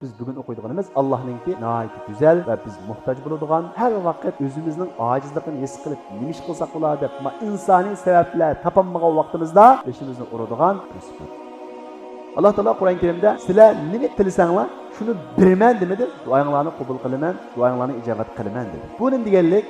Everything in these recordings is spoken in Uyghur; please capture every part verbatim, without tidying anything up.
بىز بۈگۈن ئوقۇيدىغىنىمىز ئاللاھنىڭكى ناھايىتى گۈزەل ۋە بىز موھتاج بولىدىغان، ھەر ۋاقىت ئۆزىمىزنىڭ ئاجىزلىقىنى ھېس قىلىپ، نېمە ئىش قىلساق بولا دەپ، ما ئىنسانىي سەۋەبلەر تاپالمىغان ۋاقتىمىزدا بېشىمىزنى ئۇرىدىغان بىر سۈپەت. ئاللا تائالا قۇرئان كەرىمدە، سىلەر نېمە تىلىسەڭلار، شۇنى بېرىمەن دېمىدى، دۇئاڭلارنى قوبۇل قىلىمەن، دۇئاڭلارنى ئىجابەت قىلىمەن دېدى. بۇ نېمە دېگەنلىك؟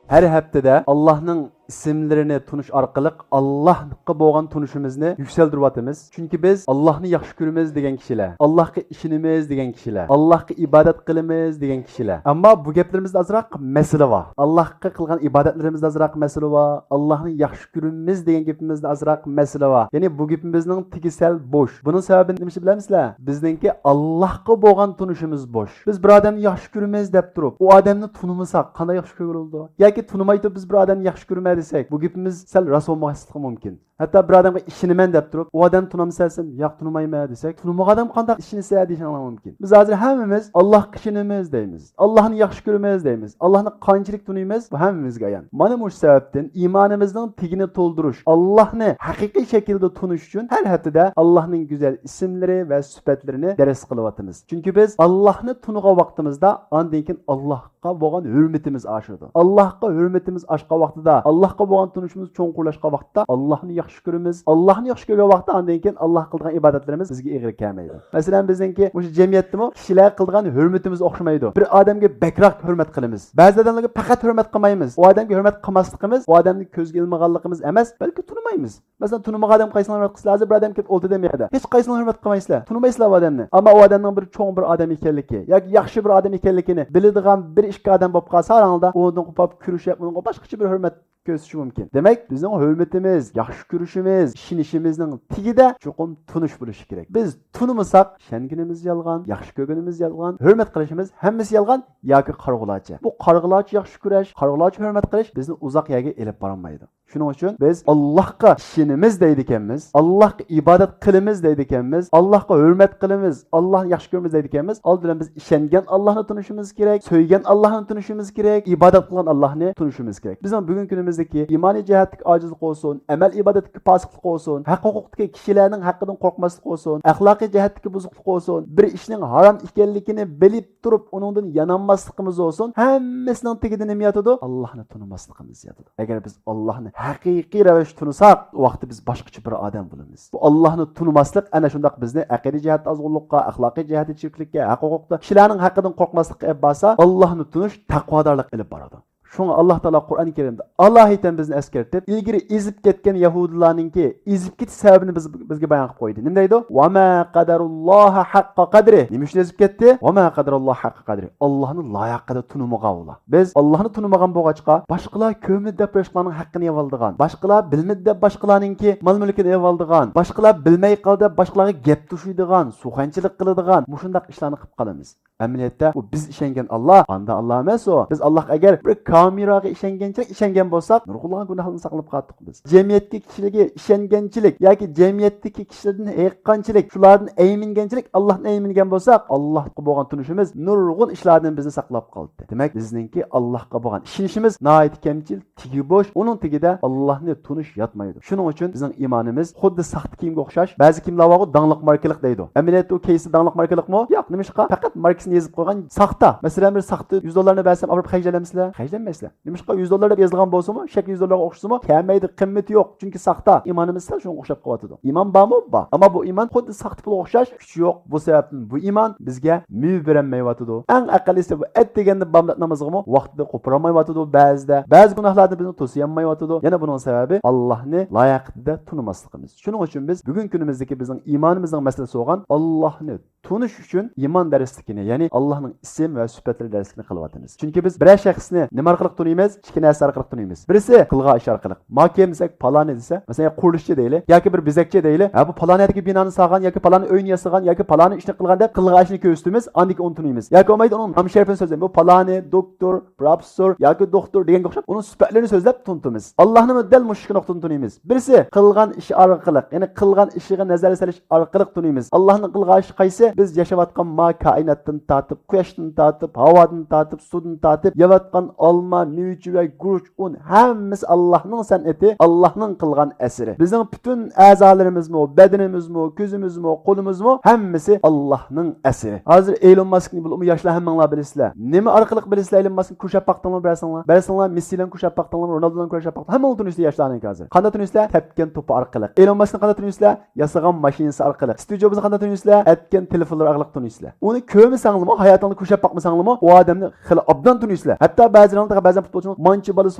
ھەر ھەپتىدە ئاللاھنىڭ ئىسىملىرىنى تونۇش ئارقىلىق ئاللاھقا بولغان تونۇشىمىزنى يۈكسەلدۈرۈۋاتىمىز. چۈنكى بىز ئاللاھنى ياخشى كۆرىمىز دېگەن كىشىلەر، ئاللاھقا ئىشىنىمىز دېگەن كىشىلەر، ئاللاھقا ئىبادەت قىلىمىز دېگەن كىشىلەر. ئەمما بۇ گەپلىرىمىزدە ئازراق مەسىلە بار. ئاللاھقا قىلغان ئىبادەتلىرىمىزدە ئازراق مەسىلە بار. ئاللاھنى ياخشى كۆرىمىز دېگەن گېپىمىزدە ئازراق مەسىلە بار. يەنى بۇ گېپىمىزنىڭ تېگى سەل بوش. بۇنىڭ سەۋەبىنى نېمە ئىش بىلەمسىلەر؟ بىزنىڭكى ئاللاھقا بولغان تونۇشىمىز بوش. بىز بىر ئادەمنى ياخشى كۆرىمىز دەپ تۇرۇپ، ئۇ ئادەمنى تونۇمىساق، قانداق ياخشى كۆرگىلى بولىدۇ؟ ياكى تونۇماي تۇرۇپ، بىز بىر ئادەمنى ياخشى كۆرىمەن دېسەك، بۇ گېپىمىز سەل راست بولماسلىقى مۇمكىن. ھەتتا بىر ئادەمگە ئىشىنىمەن دەپ تۇرۇپ، ئۇ ئادەمنى تونۇمىسەن دېسەك، تونۇمىغان ئادەمگە قانداق ئىشىنىسەن دېيىشىڭلار مۇمكىن. بىز ھازىر ھەممىمىز ئاللاھقا ئىشىنىمىز دەيمىز، ئاللاھنى ياخشى كۆرىمىز دەيمىز. ئاللاھنى قانچىلىك تونۇيمىز، بۇ ھەممىمىزگە ئايان. مانا مۇشۇ سەۋەبتىن ئىمانىمىزنىڭ تېگىنى تولدۇرۇش، ئاللاھنى ھەقىقىي شەكىلدە تونۇش ئۈچۈن ھەر ھەپتىدە ئاللاھنىڭ گۈزەل ئىسىملىرى ۋە سۈپەتلىرىنى دەرس قىلىۋاتىمىز. چۈنكى بىز ئاللاھنى تونۇغان ۋاقتىمىزدا، ئاندىن كېيىن ئاللاھ بولغان ھۆرمىتىمىز ئاشىدۇ. ئاللاھقا ھۆرمىتىمىز ئاشقان ۋاقتىدا، ئاللاھقا بولغان تونۇشىمىز چوڭقۇرلاشقان ۋاقىتتا ئاللاھنى ياخشى كۆرىمىز. ئاللاھنى ياخشى كۆرگەن ۋاقىتتا ئاندىن كېيىن ئاللاھ قىلىدىغان ئىبادەتلىرىمىز بىزگە ئېغىر كەلمەيدۇ. مەسىلەن، بىزنىڭكى مۇشۇ جەمئىيەتتىمۇ كىشىلەر قىلىدىغان ھۆرمىتىمىز ئوخشىمايدۇ. بىر ئادەمگە بەكرەك ھۆرمەت قىلىمىز. بەزى ئادەملەرگە پەقەت ھۆرمەت قىلمايمىز. ئۇ ئادەمگە ھۆرمەت قىلماسلىقىمىز، ئۇ ئادەمنى كۆزگە ئىلمىغانلىقىمىز ئەمەس، بەلكى تونۇمايمىز. مەسىلەن، تونۇمىغان ئادەم قايسىڭلار ھۆرمەت قىلىسىلەر؟ ھازىر بىر ئادەم كېلىپ ئولتۇردى مۇ يەردە. ھېچ قايسىڭلار ھۆرمەت قىلمايسىلەر. تونۇمايسىلەر ئۇ ئادەمنى. ئەمما ئۇ ئادەمنىڭ بىر چوڭ بىر ئادەم ئىكەنلىكى ياكى ياخشى بىر ئادەم ئىكەنلىكىنى بىلىدىغان بىر ئىككى ئادەم بولۇپ قالسا، ئاراڭلاردا ئۇنىڭدىن قوپۇپ كۆرۈشۈپ، ئۇنىڭغا باشقىچە بىر ھۆرمەت كۆرسىتىشى مۇمكىن. دېمەك، بىزنىڭ ھۆرمىتىمىز، ياخشى كۆرۈشىمىز، ئىشىنىشىمىزنىڭ تېگىدە چوقۇم تونۇش بولۇشى كېرەك. بىز تونۇمىساق، ئىشەنگىنىمىز يالغان، ياخشى كۆرگىنىمىز يالغان، ھۆرمەت قىلىشىمىز ھەممىسى يالغان ياكى قارىغۇلارچە. بۇ قارىغۇلارچە ياخشى كۆرۈش، قارىغۇلارچە ھۆرمەت قىلىش بىزنى ئۇزاق يەرگە ئېلىپ بارالمايدۇ. شۇنىڭ ئۈچۈن بىز ئاللاھقا ئىشىنىمىز دەيدىكەنمىز، ئاللاھقا ئىبادەت قىلىمىز دەيدىكەنمىز، ئاللاھقا ھۆرمەت قىلىمىز، ئاللاھنى ياخشى كۆرىمىز دەيدىكەنمىز، ئالدى بىلەن بىز ئىشەنگەن ئاللاھنى تونۇشىمىز كېرەك، سۆيگەن ئاللاھنى تونۇشىمىز كېرەك، ئىبادەت قىلغان ئاللاھنى تونۇشىمىز كېرەك. بىزنىڭ بۈگۈنكى كۈنىمىزدىكى ئىمانىي جەھەتتىكى ئاجىزلىق بولسۇن، ئەمەل ئىبادەتتىكى پاسىقلىق بولسۇن، ھەق ھوقۇقتىكى كىشىلەرنىڭ ھەققىدىن قورقماسلىق بولسۇن، ئەخلاقىي جەھەتتىكى بۇزۇقلۇق بولسۇن، بىر ئىشنىڭ ھارام ئىكەنلىكىنى بىلىپ تۇرۇپ ئۇنىڭدىن يانالماسلىقىمىز بولسۇن، ھەممىسىنىڭ تېگىدە نېمە ياتىدۇ؟ ئاللاھنى تونۇماسلىقىمىز ياتىدۇ. ئەگەر بىز ئاللاھنى ھەقىقىي رەۋىشتە تونۇساق، ئۇ ۋاقىتتا بىز باشقىچە بىر ئادەم بولىمىز. بۇ ئاللاھنى تونۇماسلىق ئەنە شۇنداق بىزنى ئەقىدىي جەھەتتە ئازغۇنلۇققا، ئەخلاقىي جەھەتتە چىرىكلىككە، ھەق ھوقۇقتا كىشىلەرنىڭ ھەققىدىن قورقماسلىققا ئېلىپ بارسا، ئاللاھنى تونۇش تەقۋادارلىققا ئېلىپ بارىدۇ. شۇڭا ئاللاھ تائالا قۇرئان كەرىمدە ئالاھىدە بىزنى ئەسكەرتىپ، ئىلگىرى ئېزىپ كەتكەن يەھۇدىيلارنىڭكى ئېزىپ كېتىش سەۋەبىنى بىز، بىزگە بايان قىلىپ قويدى. نېمە دەيدۇ؟ «وما قدروا الله حق قدره». نېمە ئۈچۈن ئېزىپ كەتتى؟ «وما قدروا الله حق قدره». ئاللاھنى لايىقىدا تونۇمىغان ئۇلار. بىز ئاللاھنى تونۇمىغان بولغاچقا، باشقىلار كۆرمىدى دەپ باشقىلارنىڭ ھەققىنى ئېلىۋالىدىغان، باشقىلار بىلمىدى دەپ باشقىلارنىڭكى مال-مۈلكىنى ئېلىۋالىدىغان، باشقىلار بىلمەي قالدى دەپ باشقىلارغا گەپ توشۇيدىغان، سۇخەنچىلىك قىلىدىغان، مۇشۇنداق ئىشلارنى قىلىپ قالىمىز. ئەمەلىيەتتە ئۇ بىز ئىشەنگەن ئاللاھ ئانداق ئاللاھ ئەمەس ئۇ. بىز ئاللاھقا ئەگەر بىر كامېراغا ئىشەنگەنچىلىك ئىشەنگەن بولساق، نۇرغۇنلىغان گۇناھلاردىن ساقلىنىپ قالاتتۇق بىز. جەمئىيەتتىكى كىشىلەرگە ئىشەنگەنچىلىك ياكى جەمئىيەتتىكى كىشىلەردىن ھېيىققانچىلىك، شۇلاردىن ئەيمىنگەنچىلىك، ئاللاھتىن ئەيمىنگەن بولساق، ئاللاھقا بولغان تونۇشىمىز نۇرغۇن ئىشلاردىن بىزنى ساقلاپ قالدى. دېمەك، بىزنىڭكى ئاللاھقا بولغان ئىشىنىشىمىز ناھايىتى كەمچىل، تېگى بوش، ئۇنىڭ تېگىدە ئاللاھنى تونۇش ياتمايدۇ. شۇنىڭ ئۈچۈن بىزنىڭ ئىمانىمىز خۇددى ساختا كىيىمگە ئوخشاش. بەزى كىيىملەر بارغۇ، داڭلىق ماركىلىق دەيدۇ. ئەمەلىيەتتە ئۇ كەيسى داڭلىق ماركىلىقمۇ؟ ياق. نېمىشقا؟ پەقەت ماركىسىنى يېزىپ قويغان ساختا. مەسىلەن، بىر ساختا يۈز دوللارنى بەرسەم، ئاپىرىپ خەجلەمسىلەر؟ خەجلەنمەيسىلەر. نېمىشقا؟ يۈز دوللار دەپ يېزىلغان بولسىمۇ، شەكلى يۈز دوللارغا ئوخشىسىمۇ، كەلمەيدۇ، قىممىتى يوق. چۈنكى ساختا. ئىمانىمىز سەل شۇنىڭغا ئوخشاپ قېلىۋاتىدۇ. ئىمان بارمۇ؟ بار. ئەمما بۇ ئىمان خۇددى ساختا پۇلغا ئوخشاش، كۈچى يوق. بۇ سەۋەبتىن بۇ ئىمان بىزگە مېۋە بېرەلمەيۋاتىدۇ. ئەڭ ئەقەللىسى بۇ ئەتىگەندە بامدات نامىزىغىمۇ ۋاقتىدا قوپۇرالمايۋاتىدۇ بەزىدە. بەزى گۇناھلاردىن بىزنى توسىيالمايۋاتىدۇ. يەنە بۇنىڭ سەۋەبى ئاللاھنى لايىقىدا تونۇماسلىقىمىز. شۇنىڭ ئۈچۈن بىز بۈگۈنكى كۈنىمىزدىكى بىزنىڭ ئىمانىمىزنىڭ مەسىلىسى بولغان ئاللاھنى تونۇش ئۈچۈن ئىمان دەرسلىكىنى، يەنى ئاللاھنىڭ ئىسىم ۋە سۈپەتلىرى دەرسلىكىنى قىلىۋاتىمىز. چۈنكى بىز بىرەر شەخسنى نېمە ئارقىلىق تونۇيمىز؟ ئىككى نەرسە ئارقىلىق تونۇيمىز. بىرسى قىلغان ئىش ئارقىلىق. ما كىم دېسەك، پالانى دېسە، مەسىلەن، قۇرۇلۇشچى دەيلى ياكى بىر بېزەكچى دەيلى، ھە، بۇ پالانى يەردىكى بىنانى سالغان ياكى پالانى ئۆينى ياسىغان ياكى پالانى ئىشنى قىلغان دەپ قىلغان ئىشىنى كۆرسىتىمىز، ئاندىن كېيىن ئۇنى تونۇيمىز. ياكى بولمايدۇ، ئۇنىڭ نام شەرىپىنى سۆزلەيمىز. بۇ پالانى، دوكتور، پروفېسسور ياكى دوختۇر دېگەنگە ئوخشاپ ئۇنىڭ سۈپەتلىرىنى سۆزلەپ تونۇتىمىز. ئاللاھنىمۇ دەل مۇشۇ ئىككى نۇقتىدىن تونۇيمىز. بىرسى قىلغان ئىشى ئارقىلىق، يەنى قىلغان ئىشىغا نەزەر سېلىش ئارقىلىق تونۇيمىز. ئاللاھنىڭ قىلغان ئىشى قايسى؟ بىز ياشاۋاتقان ما كائىناتتىن تارتىپ، قۇياشتىن تارتىپ، ھاۋادىن تارتىپ، سۇدىن تارتىپ، يەۋاتقان ئالما، مېۋە-چېۋە، گۈرۈچ، ئۇن، ھەممىسى ئاللاھنىڭ سەنئىتى، ئاللاھنىڭ قىلغان ئەسىرى. بىزنىڭ پۈتۈن ئەزالىرىمىزمۇ، بەدىنىمىزمۇ، كۆزىمىزمۇ، قولىمىزمۇ، ھەممىسى ئاللاھنىڭ ئەسىرى. ھازىر ئېلون ماسكنى بۇلارمۇ ياشلار ھەممىڭلار بىلىسىلەر. نېمە ئارقىلىق بىلىسىلەر ئېلون ماسكنى؟ كۇرشاپ باقتىڭلارمۇ بىرەرسىڭلار؟ بىرەرسىڭلار مېسسىلارنى كۇرشاپ باقتىڭلارمۇ؟ رونالدونى كۇرشاپ باقتىڭلارمۇ؟ ھەممىڭلار تونۇيسىلەر ياشلارنى ھازىر. قانداق تونۇيسىلەر؟ تەپكەن توپى ئارقىلىق. ئېلون ماسكنى قانداق تونۇيسىلەر؟ ياسىغان ماشىنىسى ئارقىلىق، ستىۋ جوبسنى قانداق تونۇيسىلەر؟ ئەتكەن تېلېفونلىرى ئارقىلىق تونۇيسىلەر. ئۇنى كۆرمىسەڭلىمۇ، ھاياتىڭدا كۇرشاپ باقمىساڭلىمۇ، ئۇ ئادەمنى خېلى ئوبدان تونۇيسىلەر. ھەتتا بەزىلەرنىڭ، بەزەن پۇتبولچىنىڭ مانچە بالىسى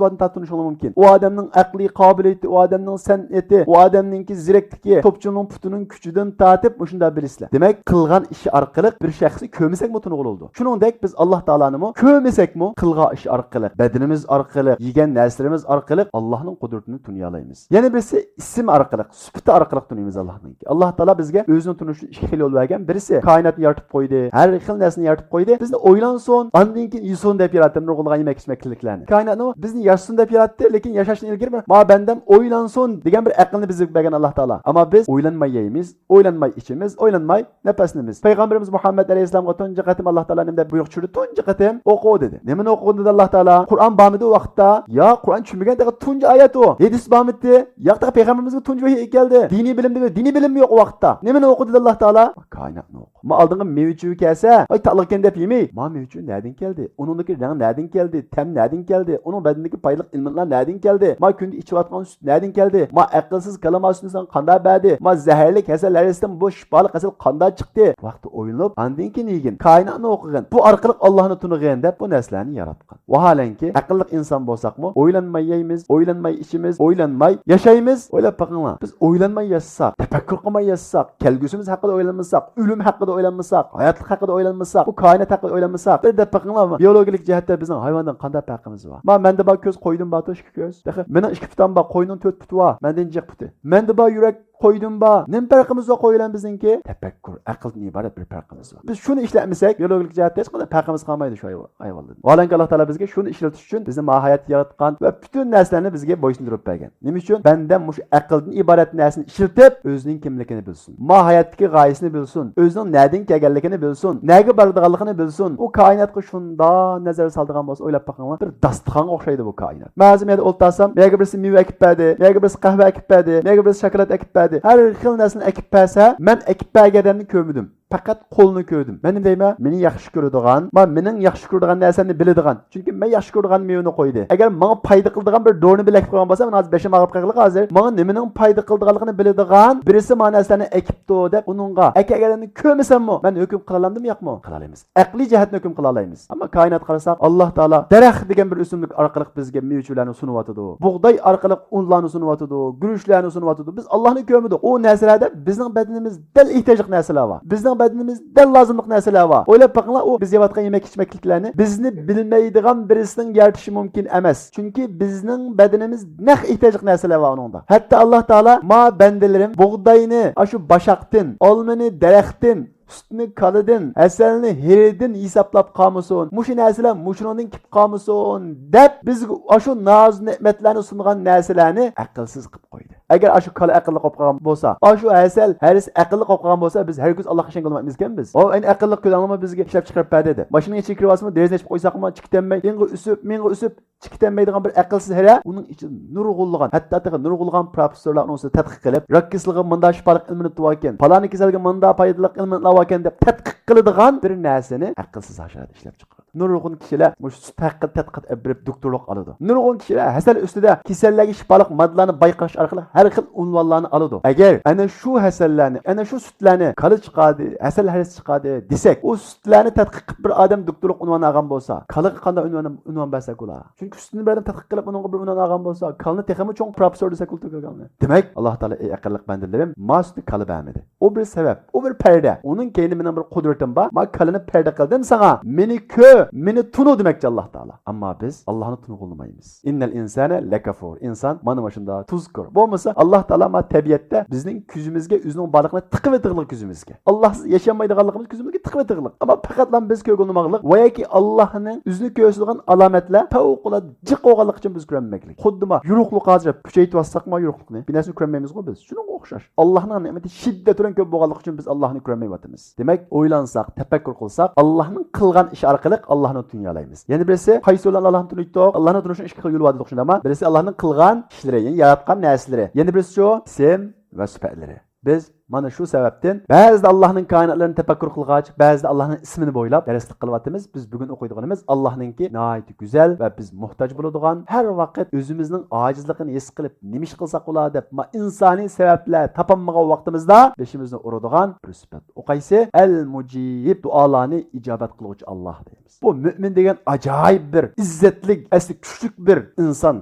باردىن تارتىپ تونۇشۇڭلار مۇمكىن. ئۇ ئادەمنىڭ ئەقلىي قابىلىيىتى، ئۇ ئادەمنىڭ سەنئىتى، ئۇ ئادەمنىڭكى زېرەكلىكى، توپچىنىڭ پۇتىنىڭ كۈچىدىن تارتىپ مۇشۇنداق بىلىسىلەر. دېمەك، قىلغان ئىشى ئارقىلىق بىر شەخسنى كۆرمىسەكمۇ تونۇغىلى بولىدۇ. شۇنىڭدەك بىز ئاللاھ تائالانىمۇ كۆرمىسەكمۇ، قىلغان ئىشى ئارقىلىق، بەدىنىمىز ئارقىلىق، يېگەن نەرسىلىرىمىز ئارقىلىق ئاللاھنىڭ قۇدرىتىنى تونۇيالايمىز. يەنە بىرسى ئىسىم ئارقىلىق، سۈپىتى ئارقىلىق تونۇيمىز ئاللاھنىڭكى. ئاللاھ تائالا بىزگە ئۆزىنى تونۇش ئۈچۈن ئىككى خىل يول بەرگەن. بىرسى كائىناتنى يارىتىپ قويدى، ھەر خىل نەرسىنى يارىتىپ قويدى. بىزنى ئويلانسۇن، ئاندىن كېيىن يېسۇن دەپ ياراتتى نۇرغۇنلىغان يېمەك ئىچمەكلىكلەرنى. كائىناتنى بىزنى ياشىسۇن دەپ ياراتتى، لېكىن ياشاشتىن ئىلگىرى بىر ما بەندەم ئويلانسۇن دېگەن بىر ئەقىلنى بىزگە بەرگەن ئاللاھ تائالا. ئەمما بىز ئويلانماي يەيمىز، ئويلانماي ئىچىمىز، ئويلانماي نەپەسلىنىمىز. پەيغەمبىرىمىز مۇھەممەد ئەلەيھىسسالامغا تۇنجى قېتىم ئاللاھ تائالا نېمە دەپ بۇيرۇق چۈشۈردى؟ تۇنجى قېتىم ئوقۇ دېدى. نېمىنى ئوقۇغىن دېدى ئاللاھ تائالا؟ قۇرئان بارمىدى ئۇ ۋاقىتتا؟ ياق، قۇرئان چۈشمىگەن تېخى تۇنجى ئايەت ئۇ. ھەدىس بارمىدى؟ ياق، تېخى پەيغەمبىرىمىزگە تۇنجى ۋەھىي كەلدى. دىنىي بىلىم دېگەن دىنىي بىلىم يوق ئۇ ۋاقىتتا. نېمىنى ئوقۇ دېدى ئاللاھ تائالا؟ كائىناتنى ئوقۇ. ما ئالدىڭغا مېۋە-چېۋە كەلسە، ۋاي تاتلىقكەن دەپ يېمەي، ما مېۋە-چېۋە نەدىن كەلدى؟ ئۇنىڭدىكى رەڭ نەدىن كەلدى؟ تەم نەدىن كەلدى؟ ئۇنىڭ بەدىنىدىكى پايدىلىق ئېلېمېنتلار نەدىن كەلدى؟ ما كۈندە ئىچىۋاتقان سۈت نەدىن كەلدى؟ ما ئەقىلسىز كالا ما سۈتنى ساڭا قانداق بەردى؟ ما زەھەرلىك ھەسەل ھەرىسىدىن بۇ شىپالىق ھەسەل قانداق چىقتى؟ بۇ ھەقتە ئويلىنىپ، ئاندىن كېيىن يېگىن. كائىناتنى ئوقۇغىن. بۇ ئارقىلىق ئاللاھنى تونۇغىن دەپ بۇ نەرسىلەرنى ياراتقان. ۋاھالەنكى، ئەقىللىق ئىنسان بولساقمۇ، ئويلانماي يەيمىز، ئويلانماي ئىچىمىز، ئويلانماي ياشايمىز. ئويلاپ بېقىڭلار، بىز ئويلانماي ياشىساق، تەپەككۇر قىلماي ياشىساق، كەلگۈسىمىز ھەققىدە ئويلانمىساق، ئۆلۈم ھەققىدە ئويلانمىساق، ھاياتلىق ھەققىدە ئويلانمىساق، بۇ كائىنات ھەققىدە ئويلانمىساق، بىر دەپ بېقىڭلار، بىيولوگىيىلىك جەھەتتە بىزنىڭ ھايۋاندىن قانداق پەرقىمىز بار؟ ما مەندە بار كۆز، قويدىن بار ئىككى كۆز. تېخى مېنىڭ ئىككى پۇتام بار، قوينىڭ تۆت پۇتى بار، مەندىن جىق پۇتى. مەندە بار يۈرەك، قويدىن بار. نېمە پەرقىمىز بار قوي بىلەن بىزنىڭكى؟ تەپەككۇر، ئەقىلدىن ئىبارەت بىر پەرقىمىز بار. بىز شۇنى ئىشلەتمىسەك، بىيولوگىك جەھەتتە ھېچقانداق پەرقىمىز قالمايدۇ شۇ ھايۋاندىن. ۋاھالەنكى، ئاللاھ تائالا بىزگە شۇنى ئىشلىتىش ئۈچۈن بىزنى ما ھاياتتا ياراتقان ۋە پۈتۈن نەرسىلەرنى بىزگە بويسۇندۇرۇپ بەرگەن. نېمە ئۈچۈن؟ بەندەم مۇشۇ ئەقىلدىن ئىبارەت نەرسىنى ئىشلىتىپ، ئۆزىنىڭ كىملىكىنى بىلسۇن. ما ھاياتتىكى غايىسىنى بىلسۇن. ئۆزىنىڭ نەدىن كەلگەنلىكىنى بىلسۇن. نەگە بارىدىغانلىقىنى بىلسۇن. ئۇ كائىناتقا شۇنداق نەزەر سالىدىغان بولسا، ئويلاپ بېقىڭلار، بىر داستىخانغا ئوخشايدۇ بۇ كائىنات. مەن ھازىر مەيەردە ئولتۇرسام، مەيەرگە بىرسى مېۋە ئەكىپ بەردى، مەيەرگە بىرسى قەھۋە ئەكىپ بەردى، مەيەرگە بىرسى شاكىلات ئەكىپ بەردى. ھەر خىل نەرسىنى ئەكىپ بەرسە، مەن ئەكىپ بەرگەن ئادەمنى كۆرمىدىم. پەقەت قولىنى كۆردۈم. مەن نېمە دەيمەن؟ مېنى ياخشى كۆرىدىغان، ما مېنىڭ ياخشى كۆرىدىغان نەرسەمنى بىلىدىغان. چۈنكى مەن ياخشى كۆرىدىغان مېۋىنى قويدى. ئەگەر ماڭا پايدا قىلىدىغان بىر دورىنى بىلەن ئەكىپ قويغان بولسا، مەن ھازىر بېشىم ئاغرىپ قالغىلى ھازىر. ماڭا نېمىنىڭ پايدا قىلىدىغانلىقىنى بىلىدىغان بىرسى ما نەرسىلەرنى ئەكىپتۇ دەپ ئۇنىڭغا ئەكەلگەننى كۆرمىسەممۇ، مەن ھۆكۈم قىلالامدىمۇ ياقمۇ؟ قىلالايمىز. ئەقلىي جەھەتتىن ھۆكۈم قىلالايمىز. ئەمما كائىناتقا قارىساق، ئاللاھ تائالا دەرەخ دېگەن بىر ئۆسۈملۈك ئارقىلىق بىزگە مېۋە-چېۋىلەرنى سۇنۇۋاتىدۇ. بۇغداي ئارقىلىق ئۇنلارنى سۇنۇۋاتىدۇ، گۈرۈچلەرنى سۇنۇۋاتىدۇ. بىز ئاللاھنى كۆرمىدۇق. ئۇ نەرسىلەردە بىزنىڭ بەدىنىمىز دەل ئېھتىياجلىق نەرسىلەر بار. بىزنىڭ بەدىنىمىز دەل لازىملىق نەرسىلەر بار. ئويلاپ بېقىڭلار، ئۇ بىز يەۋاتقان يېمەك-ئىچمەكلىكلەرنى بىزنى بىلمەيدىغان بىرسىنىڭ يارىتىشى مۇمكىن ئەمەس. چۈنكى بىزنىڭ بەدىنىمىز نەق ئېھتىياجلىق نەرسىلەر بار ئۇنىڭدا. ھەتتا ئاللاھ تائالا، ما بەندىلىرىم بۇغداينى، ئاشۇ باشاقتىن، ئالمىنى دەرەختىن، سۈتنى كالىدىن، ھەسەلنى ھېرىدىن ھېسابلاپ قالمىسۇن، مۇشۇ نەرسىلەر مۇشۇنىڭدىن كېلىپ قالمىسۇن دەپ، بىزگە ئاشۇ نازۇ نېمەتلەرنى سۇنغان نەرسىلەرنى ئەقىلسىز قىلىپ قويدى. ئەگەر ئاشۇ كالا ئەقىللىق بولۇپ قالغان بولسا، ئاشۇ ھەسەل ھەرىسى ئەقىللىق بولۇپ قالغان بولسا، بىز ھەرگىز ئاللاھقا ئىشەنگىلى بولمايمىزكەنمىز. ئۇ ئەينى ئەقىللىق كۆلەڭلىمۇ بىزگە ئىشلەپ چىقىرىپ بەردى دەپ. ماشىنىنىڭ ئىچىگە كىرىۋالسىمۇ، دېرىزىنى ئېچىپ قويساقمۇ، چىكىتەلمەي، مىڭغا ئۈسۈپ، مىڭغا ئۈسۈپ، چىقىتەلمەيدىغان بىر ئەقىلسىز ھەرە، ئۇنىڭ ئىچىدە نۇرغۇنلىغان، ھەتتا تېخى نۇرغۇنلىغان پروفېسسورلار ئۇنىڭ ئۈستىدە تەتقىق قىلىپ، راك كېسىلىگە مۇنداق شىپالىق ئېلېمېنت باركەن، پالانى كېسەلگە مۇنداق پايدىلىق ئېلېمېنتلار باركەن دەپ تەتقىق قىلىدىغان بىر نەرسىنى ئەقىلسىز ھاشارات ئىشلەپ چىقىرىدۇ. نۇرغۇن كىشىلەر مۇشۇ سۈت ھەققىدە تەتقىقات ئېلىپ بېرىپ دوكتورلۇق ئالىدۇ. نۇرغۇن كىشىلەر ھەسەل ئۈستىدە كېسەللەرگە شىپالىق ماددىلارنى بايقاش ئارقىلىق ھەر خىل ئۇنۋانلارنى ئالىدۇ. ئەگەر ئەنە شۇ ھەسەللەرنى، ئەنە شۇ سۈتلەرنى كالا چىقاردى، ھەسەل ھەرىسى چىقاردى دېسەك، ئۇ سۈتلەرنى تەتقىق قىلىپ بىر ئادەم دوكتورلۇق ئۇنۋانى ئالغان بولسا، كالىغا قانداق ئۇنۋان، ئۇنۋان بەرسەك بولا؟ چۈنكى سۈتىنى بىر ئادەم تەتقىق قىلىپ، ئۇنىڭغا بىر ئۇنۋان ئالغان بولسا، كالىنى تېخىمۇ چوڭ پروفېسسور دېسەك بولىدۇ. دېمەك، ئاللاھ تائالا، ئەي ئەقىللىق بەندىلىرىم، ما سۈتنى كالا بەرمىدى. ئۇ بىر سەۋەب، ئۇ بىر پەردە. ئۇنىڭ كەينىدە مېنىڭ بىر قۇدرىتىم بار. ما كالىنى پەردە قىلدىم ساڭا. مېنى كۆر، مېنى تونۇ دېمەكچى ئاللاھ تائالا. ئەمما بىز ئاللاھنى تونۇغىلى بولمايمىز. ئىننەل ئىنسانە لەكەفۇر. ئىنسان مانا مۇشۇنداق تۇزكور. بولمىسا ئاللاھ تائالا ما تەبىئەتتە بىزنىڭ كۆزىمىزگە ئۆزىنىڭ بارلىقىنى تىقىۋېتىغلىق كۆزىمىزگە. ئاللاھسىز ياشىيالمايدىغانلىقىمىز كۆزىمىزگە تىقىۋېتىغلىق. ئەمما پەقەتلا بىز كۆرگىلى بولماقلىق ۋە ياكى ئاللاھنىڭ ئۆزىنى كۆرسىتىدىغان ئالامەتلەر پەۋقۇلئاددە جىق بولغانلىقى ئۈچۈن بىز كۆرەلمەيمىز. خۇددى ما يورۇقلۇق ھازىر كۈچەيتىۋاتساقمۇ يورۇقلۇقنى، بىر نەرسىنى كۆرمەيمىزغۇ بىز. شۇنىڭغا ئوخشاش. ئاللاھنىڭ نېمىتى شىددەت بىلەن كۆپ بولغانلىقى ئۈچۈن بىز ئاللاھنى كۆرەلمەيۋاتىمىز. دېمەك، ئويلانساق، تەپەككۇر قىلساق، ئاللاھنىڭ قىلغان ئىشى ئارقىلىق ئاللاھنى تونۇيالايمىز. يەنە بىرسى، قايسى يولدا ئاللاھنى تونۇيتتۇق؟ ئاللاھنى تونۇشنىڭ ئىككى خىل يولى بار دېدۇق، شۇنداقمۇ؟ بىرسى ئاللاھنىڭ قىلغان ئىشلىرى، يەنى ياراتقان نەرسىلىرى. يەنە بىرسىچۇ؟ ئىسىم ۋە سۈپەتلىرى. بىز مانا شۇ سەۋەبتىن بەزىدە ئاللاھنىڭ كائىناتلىرىنى تەپەككۇر قىلغاچ، بەزىدە ئاللاھنىڭ ئىسمىنى بويلاپ دەرسلىك قىلىۋاتىمىز. بىز بۈگۈن ئوقۇيدىغىنىمىز ئاللاھنىڭكى ناھايىتى گۈزەل ۋە بىز موھتاج بولىدىغان، ھەر ۋاقىت ئۆزىمىزنىڭ ئاجىزلىقىنى ھېس قىلىپ، نېمە ئىش قىلساق بولا دەپ، ما ئىنسانىي سەۋەبلەر تاپالمىغان ۋاقتىمىزدا بېشىمىزنى ئۇرىدىغان بىر سۈپەت. ئۇ قايسى؟ ئەل مۇجىب، دۇئالارنى ئىجابەت قىلغۇچى ئاللاھ دەيمىز. بۇ مۆمىن دېگەن ئاجايىپ بىر ئىززەتلىك، ئەسلى كۈچلۈك بىر ئىنسان،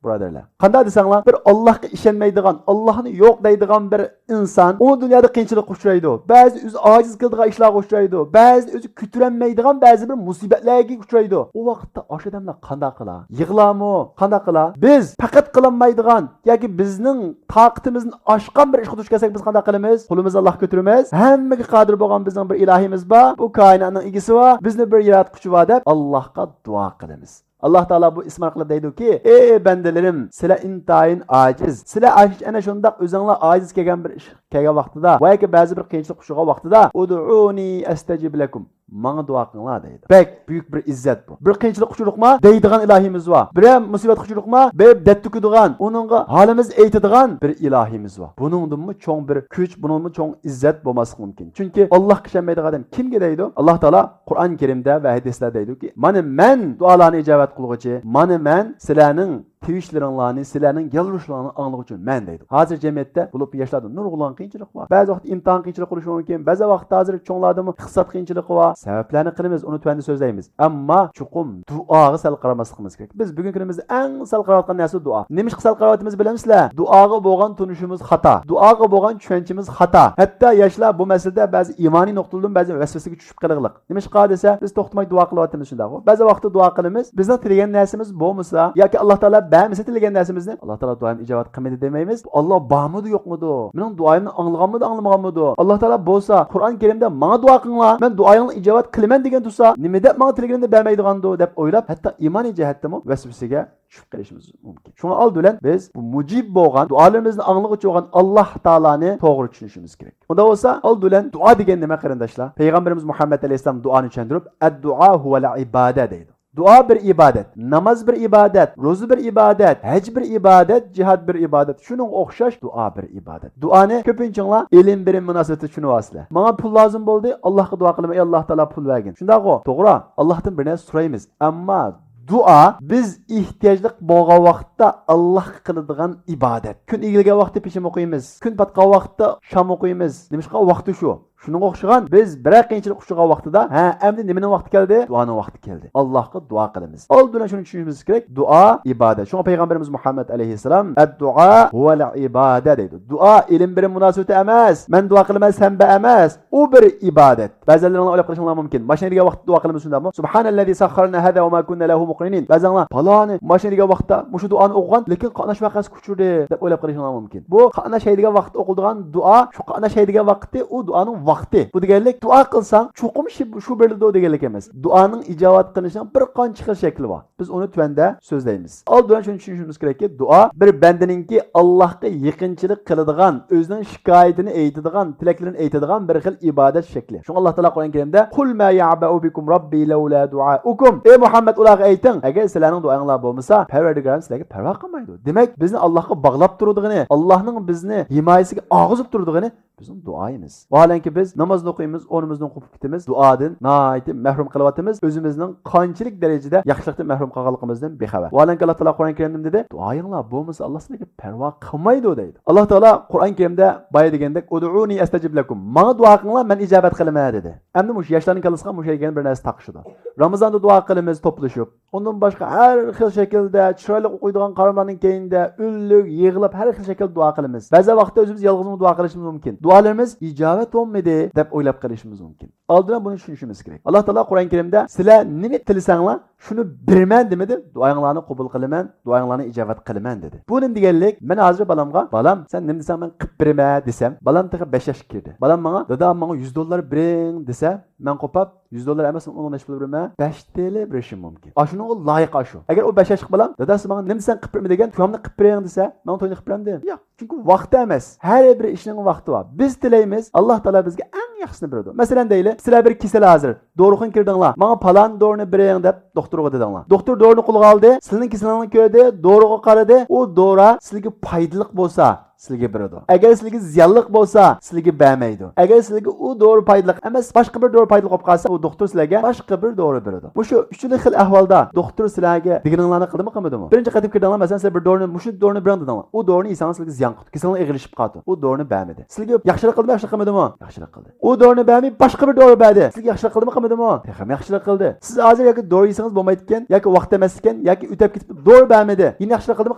بۇرادەرلەر. قانداق دېسەڭلار، بىر ئاللاھقا ئىشەنمەيدىغان، ئاللاھنى يوق دەيدىغان بىر ئىنسان ئۇ دۇنيادا قىيىنچىلىققا ئۇچرايدۇ. بەزىدە ئۆزى ئاجىز كېلىدىغان ئىشلارغا ئۇچرايدۇ. بەزىدە ئۆزى كۆتۈرەلمەيدىغان بەزى بىر مۇسىبەتلەرگە ئۇچرايدۇ. ئۇ ۋاقىتتا ئاشۇ ئادەملەر قانداق قىلا؟ يىغلامۇ؟ قانداق قىلا؟ بىز پەقەت قىلالمايدىغان ياكى بىزنىڭ تاقىتىمىزدىن ئاشقان بىر ئىشقا دۇچ كەلسەك، بىز قانداق قىلىمىز؟ قولىمىزنى ئاللاھقا كۆتۈرىمىز. ھەممىگە قادىر بولغان بىزنىڭ بىر ئىلاھىمىز بار. بۇ كائىناتنىڭ ئىگىسى بار. بىزنى بىر ياراتقۇچى بار دەپ ئاللاھقا دۇئا قىلىمىز. ئاللاھ تائالا بۇ ئىسىم ئارقىلىق دەيدۇكى، ئەي بەندىلىرىم، سىلەر ئىنتايىن ئاجىز. سىلەر ئاش-، ئەنە شۇنداق ئۆزۈڭلار ئاجىز كەلگەن بىر ئىش كەلگەن ۋاقتىدا ۋە ياكى بەزى بىر قىيىنچىلىق ئۇچرىغان ۋاقتىدا، ئۇدئۇنى ئەستەجىب لەكۇم، ماڭا دۇئا قىلىڭلار دەيدۇ. بەك بۈيۈك بىر ئىززەت بۇ. بىر قىيىنچىلىق ئۇچرىدۇقما دەيدىغان ئىلاھىمىز بار. بىرەر مۇسىبەتكە ئۇچرىدۇقما بېرىپ دەت تۆكىدىغان، ئۇنىڭغا ھالىمىزنى ئېيتىدىغان بىر ئىلاھىمىز بار. بۇنىڭدىنمۇ چوڭ بىر كۈچ، بۇنىڭدىنمۇ چوڭ ئىززەت بولماسلىقى مۇمكىن. چۈنكى ئاللاھقا ئىشەنمەيدىغان ئادەم كىمگە دەيدۇ؟ ئاللاھ تائالا قۇرئان كەرىمدە ۋە ھەدىسلەردە دەيدۇكى، مانا مەن دۇئالارنى ئىجابەت قىلغۇچى، مانا مەن سىلەرنىڭ تىۋىشلىرىڭلارنى، سىلەرنىڭ يالۋۇرۇشلىرىڭلارنى ئاڭلىغۇچى مەن دەيدۇ. ھازىر جەمئىيەتتە بولۇپ ياشلاردا نۇرغۇنلىغان قىيىنچىلىق بار. بەزى ۋاقىت ئىمتىھان قىيىنچىلىقى بولۇشى مۇمكىن. بەزى ۋاقىتتا ھازىر چوڭلاردىمۇ ئىقتىساد قىيىنچىلىقى بار. سەۋەبلەرنى قىلىمىز، ئۇنى تۆۋەندە سۆزلەيمىز. ئەمما چوقۇم دۇئاغا سەل قارىماسلىقىمىز كېرەك. بىز بۈگۈنكى كۈنىمىزدە ئەڭ سەل قاراۋاتقان نەرسە دۇئا. نېمىشقا سەل قاراۋاتىمىز بىلەمسىلەر؟ دۇئاغا بولغان تونۇشىمىز خاتا. دۇئاغا بولغان چۈشەنچىمىز خاتا. ھەتتا ياشلار بۇ مەسىلىدە بەزى ئىمانىي نۇقتىدىن بەزى ۋەسۋەسىگە چۈشۈپ قېلىغلىق. نېمىشقا دېسە، بىز توختىماي دۇئا قىلىۋاتىمىز، شۇنداقغۇ؟ بەزى ۋاقىتتا دۇئا قىلىمىز، بىزنىڭ تىلىگەن نەرسىمىز بولمىسا ياكى ئاللاھ تائالا بەرمىسە تىلىگەن نەرسىمىزنى، ئاللاھ تائالا دۇئايىمنى ئىجابەت قىلمىدى دېمەيمىز. ئاللاھ بارمىدۇ، يوقمىدۇ؟ مېنىڭ دۇئايىمنى ئاڭلىغانمىدۇ، ئاڭلىمىغانمىدۇ؟ ئاللاھ تائالا بولسا قۇرئان كەرىمدە ماڭا دۇئا قىلىڭلار، مەن دۇئايىڭلارنى ئىجابەت قىلىمەن دېگەن تۇرسا، نېمە دەپ ماڭا تىلىگىنىمنى بەرمەيدىغاندۇ دەپ ئويلاپ، ھەتتا ئىمانىي جەھەتتىمۇ ۋەسۋەسىگە چۈشۈپ قېلىشىمىز مۇمكىن. شۇڭا ئالدى بىلەن بىز بۇ مۇجىب بولغان، دۇئالىرىمىزنى ئاڭلىغۇچى بولغان ئاللاھ تائالانى توغرا چۈشىنىشىمىز كېرەك. ئۇنداق بولسا، ئالدى بىلەن دۇئا دېگەن نېمە، قېرىنداشلار؟ پەيغەمبىرىمىز مۇھەممەد ئەلەيھىسسالام دۇئانى چۈشەندۈرۈپ، ئەددۇئا ھۇۋەل ئىبادە دەيدۇ. دۇئا بىر ئىبادەت، ناماز بىر ئىبادەت، روزا بىر ئىبادەت، ھەج بىر ئىبادەت، جىھاد بىر ئىبادەت. شۇنىڭغا ئوخشاش دۇئا بىر ئىبادەت. دۇئانى كۆپىنچىڭلار ئېلىم بېرىم مۇناسىۋىتىدە چۈشىنىۋالىسىلەر. ماڭا پۇل لازىم بولدى، ئاللاھقا دۇئا قىلىمەن، ئەي ئاللاھ تائالا پۇل بەرگىن. شۇنداقغۇ؟ توغرا، ئاللاھتىن بىر نەرسە سورايمىز. ئەمما دۇئا بىز ئېھتىياجلىق بولغان ۋاقىتتا ئاللاھقا قىلىدىغان ئىبادەت. كۈن ئېگىلگەن ۋاقىتتا پېشىم ئوقۇيمىز. كۈن پاتقان ۋاقىتتا شام ئوقۇيمىز. نېمىشقا؟ ۋاقتى شۇ. شۇنىڭغا ئوخشىغان بىز بىرەر قىيىنچىلىق ئۇچرىغان ۋاقتىدا، ھە، ئەمدى نېمىنىڭ ۋاقتى كەلدى؟ دۇئانىڭ ۋاقتى كەلدى. ئاللاھقا دۇئا قىلىمىز. ئالدى بىلەن شۇنى چۈشىنىشىمىز كېرەك، دۇئا ئىبادەت. شۇڭا پەيغەمبىرىمىز مۇھەممەد ئەلەيھىسسالام، ئەددۇئا ھۇۋەل ئىبادە دەيدۇ. دۇئا ئېلىم بېرىم مۇناسىۋىتى ئەمەس. مەن دۇئا قىلىمەن، سەن بەر ئەمەس. ئۇ بىر ئىبادەت. بەزىلىرىڭلار ئويلاپ قېلىشىڭلار مۇمكىن، ماشىنا ھەيدىگەن ۋاقىتتا دۇئا قىلىمىز شۇنداقمۇ؟ سۇبھانەللەزى سەخخەرلەنە ھازا ۋە ما كۇننا لەھۇ مۇقرىنىن. بەزىلىرىڭلار، پالانى ماشىنا ھەيدىگەن ۋاقىتتا مۇشۇ دۇئانى ئوقۇغان، لېكىن قاتناش ۋەقەسىگە ئۇچرىدى دەپ ئويلاپ قېلىشىڭلار مۇمكىن. بۇ قاتناش ھەيدىگەن ۋاقىتتا ئوقۇلىدىغان دۇئا، شۇ قاتناش ھەيدىگەن ۋاقتى، ئۇ دۇئانىڭ ۋاقتى. بۇ دېگەنلىك، دۇئا قىلساڭ چوقۇم شۇ، شۇ بېرىلىدۇ دېگەنلىك ئەمەس. دۇئانىڭ ئىجابەت قىلىنىشىنىڭ بىر قانچە خىل شەكلى بار. بىز ئۇنى تۆۋەندە سۆزلەيمىز. ئالدى بىلەن شۇنى چۈشىنىشىمىز كېرەككى، دۇئا بىر بەندىنىڭكى ئاللاھقا يېقىنچىلىق قىلىدىغان، ئۆزىنىڭ شىكايىتىنى ئېيتىدىغان، تىلەكلىرىنى ئېيتىدىغان بىر خىل ئىبادەت شەكلى. شۇڭا ئاللاھ تائالا قۇرئان كەرىمدە، قۇل ما يەئبەئۇ بىكۇم رەببى لەۋلا دۇئائۇكۇم. ئەي مۇھەممەد، ئۇلارغا ئېيتىڭ، ئەگەر سىلەرنىڭ دۇئايىڭلار بولمىسا، پەرۋەردىگارىم سىلەرگە پەرۋا قىلمايدۇ. دېمەك، بىزنى ئاللاھقا باغلاپ تۇرىدىغىنى، ئاللاھنىڭ بىزنى ھىمايىسىگە ئالغۇزۇپ تۇرىدىغىنى بىزنىڭ دۇئايىمىز. ۋاھالەنكى، بىز نامازنى ئوقۇيمىز، ئورنىمىزدىن قوپۇپ كېتىمىز، دۇئادىن ناھايىتى مەھرۇم قېلىۋاتىمىز، ئۆزىمىزنىڭ قانچىلىك دەرىجىدە ياخشىلىقتىن مەھرۇم قالغانلىقىمىزدىن بىخەۋەر. ۋاھالەنكى، ئاللاھ تائالا قۇرئان كەرىمدە نېمە دېدى؟ دۇئايىڭلار بولمىسا، ئاللاھ سىلەرگە پەرۋا قىلمايدۇ دەيدۇ. ئاللاھ تائالا قۇرئان كەرىمدە بايا دېگەندەك، ئۇدئۇنى ئەستەجىب لەكۇم، ماڭا دۇئا قىلىڭلار، مەن ئىجابەت قىلىمەن دېدى. ئەمدى مۇشۇ ياشلارنىڭ كاللىسىغا مۇشۇ دېگەن بىر نەرسە تاقىشىدۇ. رامىزاندا دۇئا قىلىمىز توپلىشىپ. ئۇندىن باشقا ھەر خىل شەكىلدە چىرايلىق ئوقۇيدىغان قاراملارنىڭ كەينىدە ئۈنلۈك يىغلاپ ھەر خىل شەكىلدە دۇئا قىلىمىز. بەزى ۋاقىتتا ئۆزىمىز يالغۇزمۇ دۇئا قىلىشىمىز مۇمكىن. دۇئالىرىمىز ئىجابەت بولمىدى. دەپ ئويلاپ قېلىشىمىز مۇمكىن. ئالدىن بۇنى چۈشىنىشىمىز كېرەك. ئاللا تائالا قۇرئان كەرىمدە، سىلەر نېمە تىلىسەڭلار، شۇنى بېرىمەن دېمىدى، دۇئاڭلارنى قوبۇل قىلىمەن، دۇئاڭلارنى ئىجابەت قىلىمەن دېدى. بۇ نېمە دېگەنلىك؟ مەن ھازىر بالامغا، بالام، سەن نېمە دېسەڭ مەن قىلىپ بېرىمەن دېسەم، بالام تېخى بەش ياشقا كىردى. بالام ماڭا، دادا، ماڭا يۈز دوللار بېرىڭ دېسە، مەن قوپاپ، يۈز دوللار ئەمەس، ئۇنىڭ نەچچە پۇل بېرىمەن؟ بەش تىيىن بېرىشىم مۇمكىن. ئاشۇنىڭغا لايىق ئاشۇ. ئەگەر ئۇ بەش ياشلىق بالام، دادا، سىز ماڭا نېمە دېسەڭ قىلىپ بېرىمەن دېگەن، تويۇمنى قىلىپ بېرىڭ دېسە، مەن توينى قىلىپ بېرەمدىم؟ ياق. چۈنكى ۋاقتى ئەمەس. ھەر بىر ئىشنىڭ ۋاقتى بار. بىز تىلەيمىز، ئاللا تائالا بىزگە ئەڭ ياخشىسىنى بېرىدۇ. مەسىلەن دەيلى، سىلەر بىر كېسەل ھازىر، دورىخانىغا كىردىڭلار، ماڭا پالان دورىنى بېرىڭ دەپ دوختۇرغا دېدىڭلار. دوختۇر دورىنى قولىغا ئالدى، سىلىنىڭ كېسىلىڭنى كۆردى، دورىغا قارىدى، ئۇ دورا سىلىگە پايدىلىق بولسا، سىلىگە بېرىدۇ. ئەگەر سىلىگە زىيانلىق بولسا، سىلىگە بەرمەيدۇ. ئەگەر سىلىگە ئۇ دورا پايدىلىق ئەمەس، باشقا بىر دورا پايدىلىق بولۇپ قالسا، ئۇ دوختۇر سىلەرگە باشقا بىر دورا بېرىدۇ. مۇشۇ ئۈچىلا خىل ئەھۋالدا دوختۇر سىلەرگە دېگىنىڭلارنى قىلدىمۇ، قىلمىدىمۇ؟ بىرىنچى قېتىم كىردىڭلار، مەسىلەن، سىلەر بىر دورىنى، مۇشۇ دورىنى بېرىڭ دېدىڭلار. ئۇ دورىنى يېسەڭلار سىلىگە زىيان قىلىدۇ. كېسىلىڭلار ئېغىرلىشىپ قالىدۇ. ئۇ دورىنى بەرمىدى. سىلىگە ياخشىلىق قىلدىمۇ، ياخشىلىق قىلمىدىمۇ؟ ياخشىلىق قىلدى. ئۇ دورىنى بەرمەي، باشقا بىر دورا بەردى. سىلىگە ياخشىلىق قىلدىمۇ، قىلمىدىمۇ؟ تېخىمۇ ياخشىلىق قىلدى. سىز ھازىر ياكى دورا يېسىڭىز بولمايدىكەن، ياكى ۋاقىت ئەمەس ئىكەن، ياكى ئۆتۈپ كېتىپتۇ، دورا بەرمىدى. يەنە ياخشىلىق قىلدىمۇ،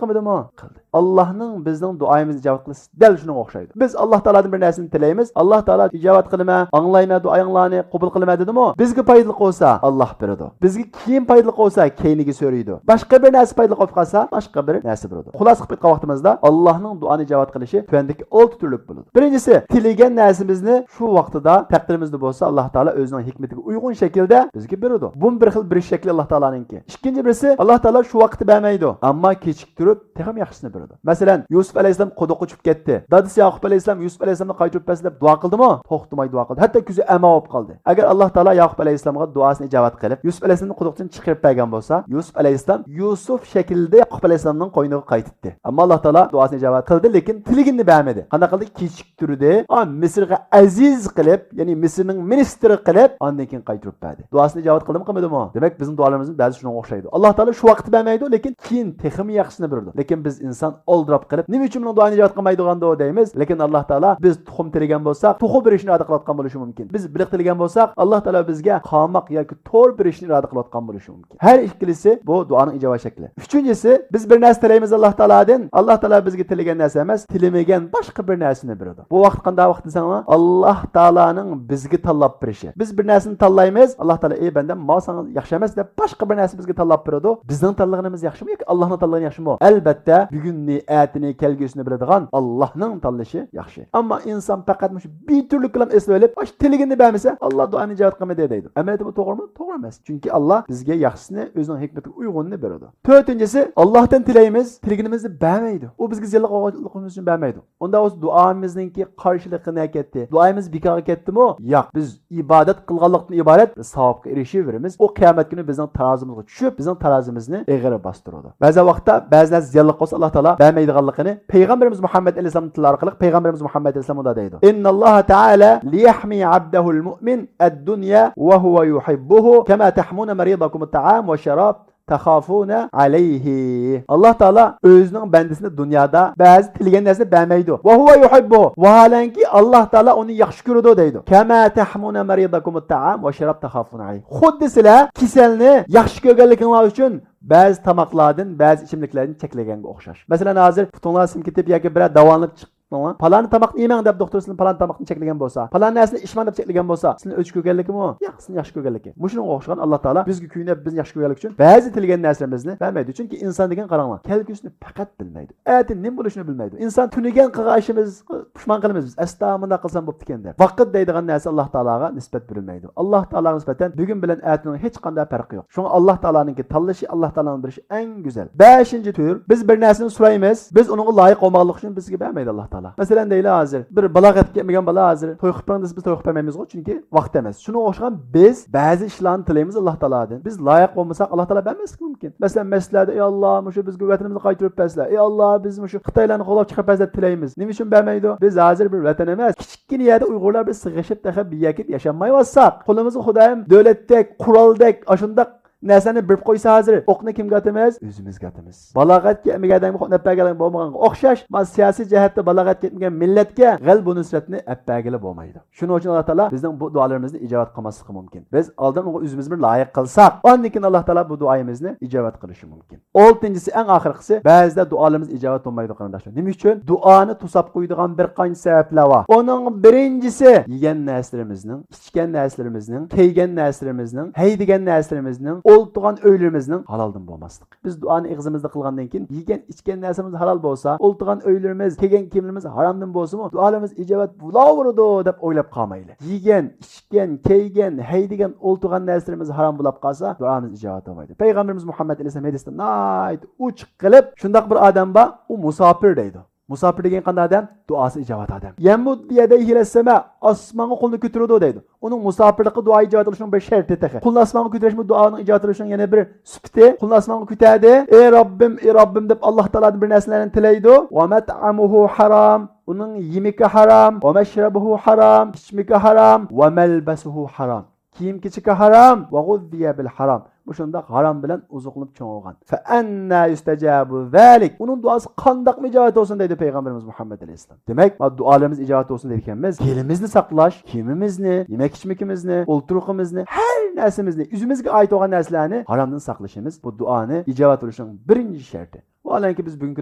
قىلمىدىمۇ؟ قىلدى. ئاللانىڭ بىزنىڭ دۇئايىمىزنى ئىجابەت قىلىشى دەل شۇنىڭغا ئوخشايدۇ. بىز ئاللا تائالادىن بىر نەرسىنى تىلەيمىز، ئاللا تائالا ئىجابەت قىلىمەن، ئاڭلايمەن، دۇئايىڭلارنى قوبۇل قىلىمەن دېدىمۇ، بىزگە پايدىلىق بولسا، ئاللا بېرىدۇ. بىزگە كېيىن پايدىلىق بولسا، كەينىگە سۆرەيدۇ. باشقا بىر نەرسە پايدىلىق بولۇپ قالسا، باشقا بىر نەرسە بېرىدۇ. خۇلاسە قىلىپ ئېيتقان ۋاقتىمىزدا، ئاللانىڭ دۇئانى ئىجابەت قىلىشى تۆۋەندىكى ئالتە تۈرلۈك بولىدۇ. بىرىنچىسى، تىلىگەن نەرسىمىزنى شۇ ۋاقتىدا، تەقدىرىمىزدە بولسا، ئاللا تائالا ئۆزىنىڭ ھېكمىتىگە ئۇيغۇن شەكىلدە بىزگە بېرىدۇ. بۇمۇ بىر خىل بېرىش شەكلى ئاللا تائالانىڭكى. ئىككىنچى بىرسى، ئاللا تائالا شۇ ۋاقىتتا بەرمەيدۇ، ئەمما كېچىكتۈرۈپ تېخىمۇ ياخشىسىنى بېرىدۇ. مەسىلەن، يۈسۈپ ئەلەيھىسسالام قۇدۇققا چۈشۈپ كەتتى. دادىسى ياقۇپ ئەلەيھىسسالام يۈسۈپ ئەلەيھىسسالامنى قايتۇرۇپ بەرسە دەپ دۇئا قىلدىمۇ؟ توختىماي دۇئا قىلدى. ھەتتا كۆزى ئەما بولۇپ قالدى. ئەگەر ئاللا تائالا ياقۇپ ئەلەيھىسسالامغا دۇئاسىنى ئىجابەت قىلىپ، يۈسۈپ ئەلەيھىسسالامنى قۇدۇقتىن چىقىرىپ بەرگەن بولسا، يۈسۈپ ئەلەيھىسسالام يۈسۈپ شەكلىدە ياقۇپ ئەلەيھىسسالامنىڭ قوينىغا قايتىتتى. ئەمما ئاللا تائالا دۇئاسىنى ئىجابەت قىلدى، لېكىن تىلىگىنىنى بەرمىدى. قانداق قىلدى؟ كېچىكتۈردى. ئا، مىسىرغا ئەزىز قىلىپ، يەنى مىسىرنىڭ مىنىستىرى قىلىپ، ئاندىن كېيىن قايتۇرۇپ بەردى. دۇئاسىنى ئىجابەت قىلدىمۇ، قىلمىدىمۇ؟ دېمەك، بىزنىڭ دۇئالىرىمىزمۇ بەزى شۇنىڭغا ئوخشايدۇ. ئاللا تائالا شۇ ۋاقىتتا بەرمەيدۇ، لېكىن كېيىن تېخىمۇ ياخشىسىنى بېرىدۇ. لېكىن بىز ئىنسان ئالدىراپ قېلىپ، نېمە ئۈچۈن بۇنىڭ دۇئانى ئىجابەت قىلمايدىغاندۇ دەيمىز. لېكىن ئاللا تائالا بىز تۇخۇم تىلىگەن بولساق، توخۇ بېرىشنى ئىرادە قىلىۋاتقان بولۇشى مۇمكىن. بىز بېلىق تىلىگەن بولساق، ئاللا تائالا بىزگە قاماق ياكى تور بېرىشنى ئىرادە قىلىۋاتقان بولۇشى مۇمكىن. ھەر ئىككىلىسى بۇ دۇئانىڭ ئىجابەت شەكلى. ئۈچىنچىسى، بىز بىر نەرسە تىلەيمىز ئاللا تائالادىن، ئاللا تائالا بىزگە تىلىگەن نەرسە ئەمەس، تىلىمىگەن باشقا بىر نەرسىنى بېرىدۇ. بۇ ۋاقىت قانداق ۋاقىت دېسەڭلار، ئاللا تائالانىڭ بىزگە تاللاپ بېرىشى. بىز بىر نەرسىنى تاللايمىز، ئاللا تائالا، ئەي بەندەم، ماۋۇ ساڭا ياخشى ئەمەس دەپ باشقا بىر نەرسە بىزگە تاللاپ بېرىدۇ. بىزنىڭ تاللىغىنىمىز ياخشىمۇ ياكى ئاللانىڭ تاللىغىنى ياخشىمۇ؟ ئەلبەتتە، بۈگۈننى، ئەتىنى، كەلگۈسىنى بىلىدىغان ئاللانىڭ تاللىشى ياخشى. ئەمما ئىنسان پەقەت مۇشۇ بىر تۈرلۈك بىلەن ئېسىلىۋېلىپ، ئاشۇ تىلىگىنىنى بەرمىسە، ئاللا دۇئانى ئىجابەت قىلمىدى دەيدۇ. ئەمەلىيەتتە بۇ توغرىمۇ؟ توغرا ئەمەس. چۈنكى ئاللا بىزگە ياخشىسىنى، ئۆزىنىڭ ھېكمىتىگە ئۇيغۇنىنى بېرىدۇ. تۆتىنچىسى، ئاللاھتىن تىلەيمىز، تىلىگىنىمىزنى بەرمەيدۇ. ئۇ بىزگە زىيانلىق بولغانلىقىمىز ئۈچۈن بەرمەيدۇ. ئۇنداق بولسا دۇئامىزنىڭكى قارشىلىقى نەگە كەتتى؟ دۇئامىز بىكارغا كەتتىمۇ؟ ياق، بىز ئىبادەت قىلغانلىقتىن ئىبارەت بىر ساۋابقا ئېرىشىۋېرىمىز. ئۇ قىيامەت كۈنى بىزنىڭ تارازىمىزغا چۈشۈپ، بىزنىڭ تارازىمىزنى ئېغىر باستۇرىدۇ. بەزى ۋاقىتتا بەزى نەرسە زىيانلىق بولسا، ئاللا تائالا بەرمەيدىغانلىقىنى پەيغەمبىرىمىز مۇھەممەد ئەلەيھىسسالامنىڭ تىلى ئارقىلىق پەيغەمبىرىمىز مۇھەممەد ئەلەيھىسسالام مۇنداق دەيدۇ: إن الله تعالى ليحمي عبده المؤمن الدنيا وهو يحبه كما تحمون مريضكم الطعام والشراب تخافون عليه. ئاللا تائالا ئۆزىنىڭ بەندىسىنى دۇنيادا بەزى تىلىگەن نەرسىنى بەرمەيدۇ. وهو يحبه. ۋاھالەنكى، ئاللا تائالا ئۇنى ياخشى كۆرىدۇ دەيدۇ. كما تحمون مريضكم الطعام والشراب تخافون عليه. خۇددى سىلەر كېسەلنى ياخشى كۆرگەنلىكىڭلار ئۈچۈن بەزى تاماقلاردىن، بەزى ئىچىملىكلەردىن چەكلىگەنگە ئوخشاش. مەسىلەن، ھازىر پۇتۇڭلار سىم كېتىپ ياكى بىرەر داۋالىنىپ چىقىپ، پالانى تاماقنى يېمەڭ دەپ دوختۇر سىلىنى پالانى تاماقتىن چەكلىگەن بولسا، پالان نەرسىنى ئىچمەڭ دەپ چەكلىگەن بولسا، سىلىنى ئۆچ كۆرگەنلىكىمۇ؟ ياق، سىلىنى ياخشى كۆرگەنلىكى. مۇشۇنىڭغا ئوخشىغان ئاللا تائالا بىزگە كۆيۈنۈپ، بىزنى ياخشى كۆرگەنلىكى ئۈچۈن بەزى تىلىگەن نەرسىلىرىمىزنى بەرمەيدۇ. چۈنكى ئىنسان دېگەن، قاراڭلار، كەلگۈسىنى پەقەت بىلمەيدۇ. ئەتە نېمە بولۇشىنى بىلمەيدۇ. ئىنسان تۈنۈگۈن قىلغان ئىشىمىزغا پۇشمان قىلىمىز بىز. ئەستا مۇنداق قىلسام بوپتىكەن دەپ. ۋاقىت دەيدىغان نەرسە ئاللا تائالاغا نىسبەت بېرىلمەيدۇ. ئاللا تائالاغا نىسبەتەن بۈگۈن بىلەن ئەتىنىڭ ھېچقانداق پەرقى يوق. شۇڭا ئاللا تائالانىڭكى تاللىشى، ئاللا تائالانىڭ بېرىشى ئەڭ گۈزەل. بەشىنچى تۈر، بىز بىر نەرسىنى سورايمىز، بىز ئۇنىڭغا لايىق بولمىغانلىقى ئۈچۈن بىزگە بەرمەيدۇ ئاللا تائالا. مەسىلەن دەيلى، ھازىر بىر بالاغا يېتىپ كەتمىگەن بالا ھازىر توي قىلىپ بېرىڭ دېسە، بىز توي قىلىپ بەرمەيمىزغۇ، چۈنكى ۋاقىت ئەمەس. شۇنىڭغا ئوخشىغان بىز بەزى ئىشلارنى تىلەيمىز ئاللا تائالادىن. بىز لايىق بولمىساق، ئاللا تائالا بەرمەسلىكى مۇمكىن. مەسىلەن، مەسچىتلەردە، ئى ئاللا، مۇشۇ بىزگە ۋەتىنىمىزنى قايتۇرۇپ بەرسىلە، ئى ئاللا، بىز مۇشۇ خىتايلارنى قوغلاپ چىقىرىپ بەرسىلە دەپ تىلەيمىز. نېمە ئۈچۈن بەرمەيدۇ؟ بىز ھازىر بىر ۋەتەن ئەمەس، كىچىككىنە يەردە ئۇيغۇرلار بىر سىغىشىپ، تېخى بىر يەرگە ياشالمايۋاتساق، قولىمىزغا خۇدايىم دۆلەتتەك، قورالدەك، ئاشۇنداق نەرسىلەرنى بېرىپ قويسا ھازىر، ئوقنى كىمگە ئاتىمىز؟ ئۆزىمىزگە ئاتىمىز. بالاغەتكە يەتمىگەن ئادەمگە ئوقنى ئەپ بەرگەنلىك بولمىغانغا ئوخشاش، مانا سىياسىي جەھەتتە بالاغەتكە يەتمىگەن مىللەتكە غەلىبە نۇسرەتنى ئەپ بەرگىلى بولمايدۇ. شۇنىڭ ئۈچۈن ئاللا تائالا بىزنىڭ بۇ دۇئالىرىمىزنى ئىجابەت قىلماسلىقى مۇمكىن. بىز ئالدىن ئۇنىڭغا ئۆزىمىزنى بىر لايىق قىلساق، ئاندىن كېيىن ئاللا تائالا بۇ دۇئايىمىزنى ئىجابەت قىلىشى مۇمكىن. ئالتىنچىسى، ئەڭ ئاخىرقىسى، بەزىدە دۇئالىرىمىز ئىجابەت بولمايدۇ، قېرىنداشلار. نېمە ئۈچۈن؟ دۇئانى توساپ قويىدىغان بىر قانچە سەۋەبلەر بار. ئۇنىڭ بىرىنچىسى، يېگەن نەرسىلىرىمىزنىڭ، ئىچكەن نەرسىلىرىمىزنىڭ، كىيگەن نەرسىلىرىمىزنىڭ، ھەيدىگەن نەرسىلىرىمىزنىڭ، ئولتۇرغان ئۆيلىرىمىزنىڭ ھالالدىن بولماسلىقى. بىز دۇئانى ئېغىزىمىزدا قىلغاندىن كېيىن، يېگەن ئىچكەن نەرسىمىز ھالال بولسا، ئولتۇرغان ئۆيلىرىمىز، كىيگەن كىيىملىرىمىز ھارامدىن بولسىمۇ، دۇئالىرىمىز ئىجابەت بولاۋېرىدۇ دەپ ئويلاپ قالمايلى. يېگەن، ئىچكەن، كىيگەن، ھەيدىگەن، ئولتۇرغان نەرسىلىرىمىز ھارام بولاپ قالسا، دۇئامىز ئىجابەت بولمايدۇ. پەيغەمبىرىمىز مۇھەممەد ئەلەيھىسسالام ھەدىستە ناھايىتى ئوچۇق قىلىپ، شۇنداق بىر ئادەم بار، ئۇ مۇساپىر دەيدۇ. مۇساپىر دېگەن قانداق ئادەم؟ دۇئاسى ئىجابەت ئادەم. يەمۇددۇ يەدەيھى ئىلەسسەما، ئاسمانغا قولىنى كۆتۈرىدۇ دەيدۇ. ئۇنىڭ مۇساپىرلىقى دۇئا ئىجابەت بولۇشنىڭ بىر شەرتى تېخى. قولنى ئاسمانغا كۆتۈرۈشمۇ دۇئانىڭ ئىجابەت بولۇشنىڭ يەنە بىر سۈپىتى. قولنى ئاسمانغا كۆتەردى. ئى رەببىم، ئى رەببىم دەپ ئاللا تائالادىن بىر نەرسىلەرنى تىلەيدۇ. ۋە مەتئەمۇھۇ ھارام. ئۇنىڭ يېمىكى ھارام. ۋە مەشرەبۇھۇ ھارام. ئىچمىكى ھارام. ۋە مەلبەسۇھۇ ھارام. كىيىم كېچىكى ھارام. ۋە غۇززىيە بىل ھارام. مۇشۇنداق ھارام بىلەن ئوزۇقلىنىپ چوڭ بولغان. فەئەننا يۇستەجابۇ زالىك. ئۇنىڭ دۇئاسى قانداقمۇ ئىجابەت بولسۇن دەيدۇ پەيغەمبىرىمىز مۇھەممەد ئەلەيھىسسالام. دېمەك، ما دۇئالىرىمىز ئىجابەت بولسۇن دەيدىكەنمىز، گېلىمىزنى ساقلاش، كىيىمىمىزنى، يېمەك ئىچمىكىمىزنى، ئولتۇرۇقىمىزنى، ھەر نەرسىمىزنى، ئۆزىمىزگە ئائىت بولغان نەرسىلەرنى ھارامدىن ساقلىشىمىز بۇ دۇئانى ئىجابەت بولۇشىنىڭ بىرىنچى شەرتى. ۋاھالەنكى، بىز بۈگۈنكى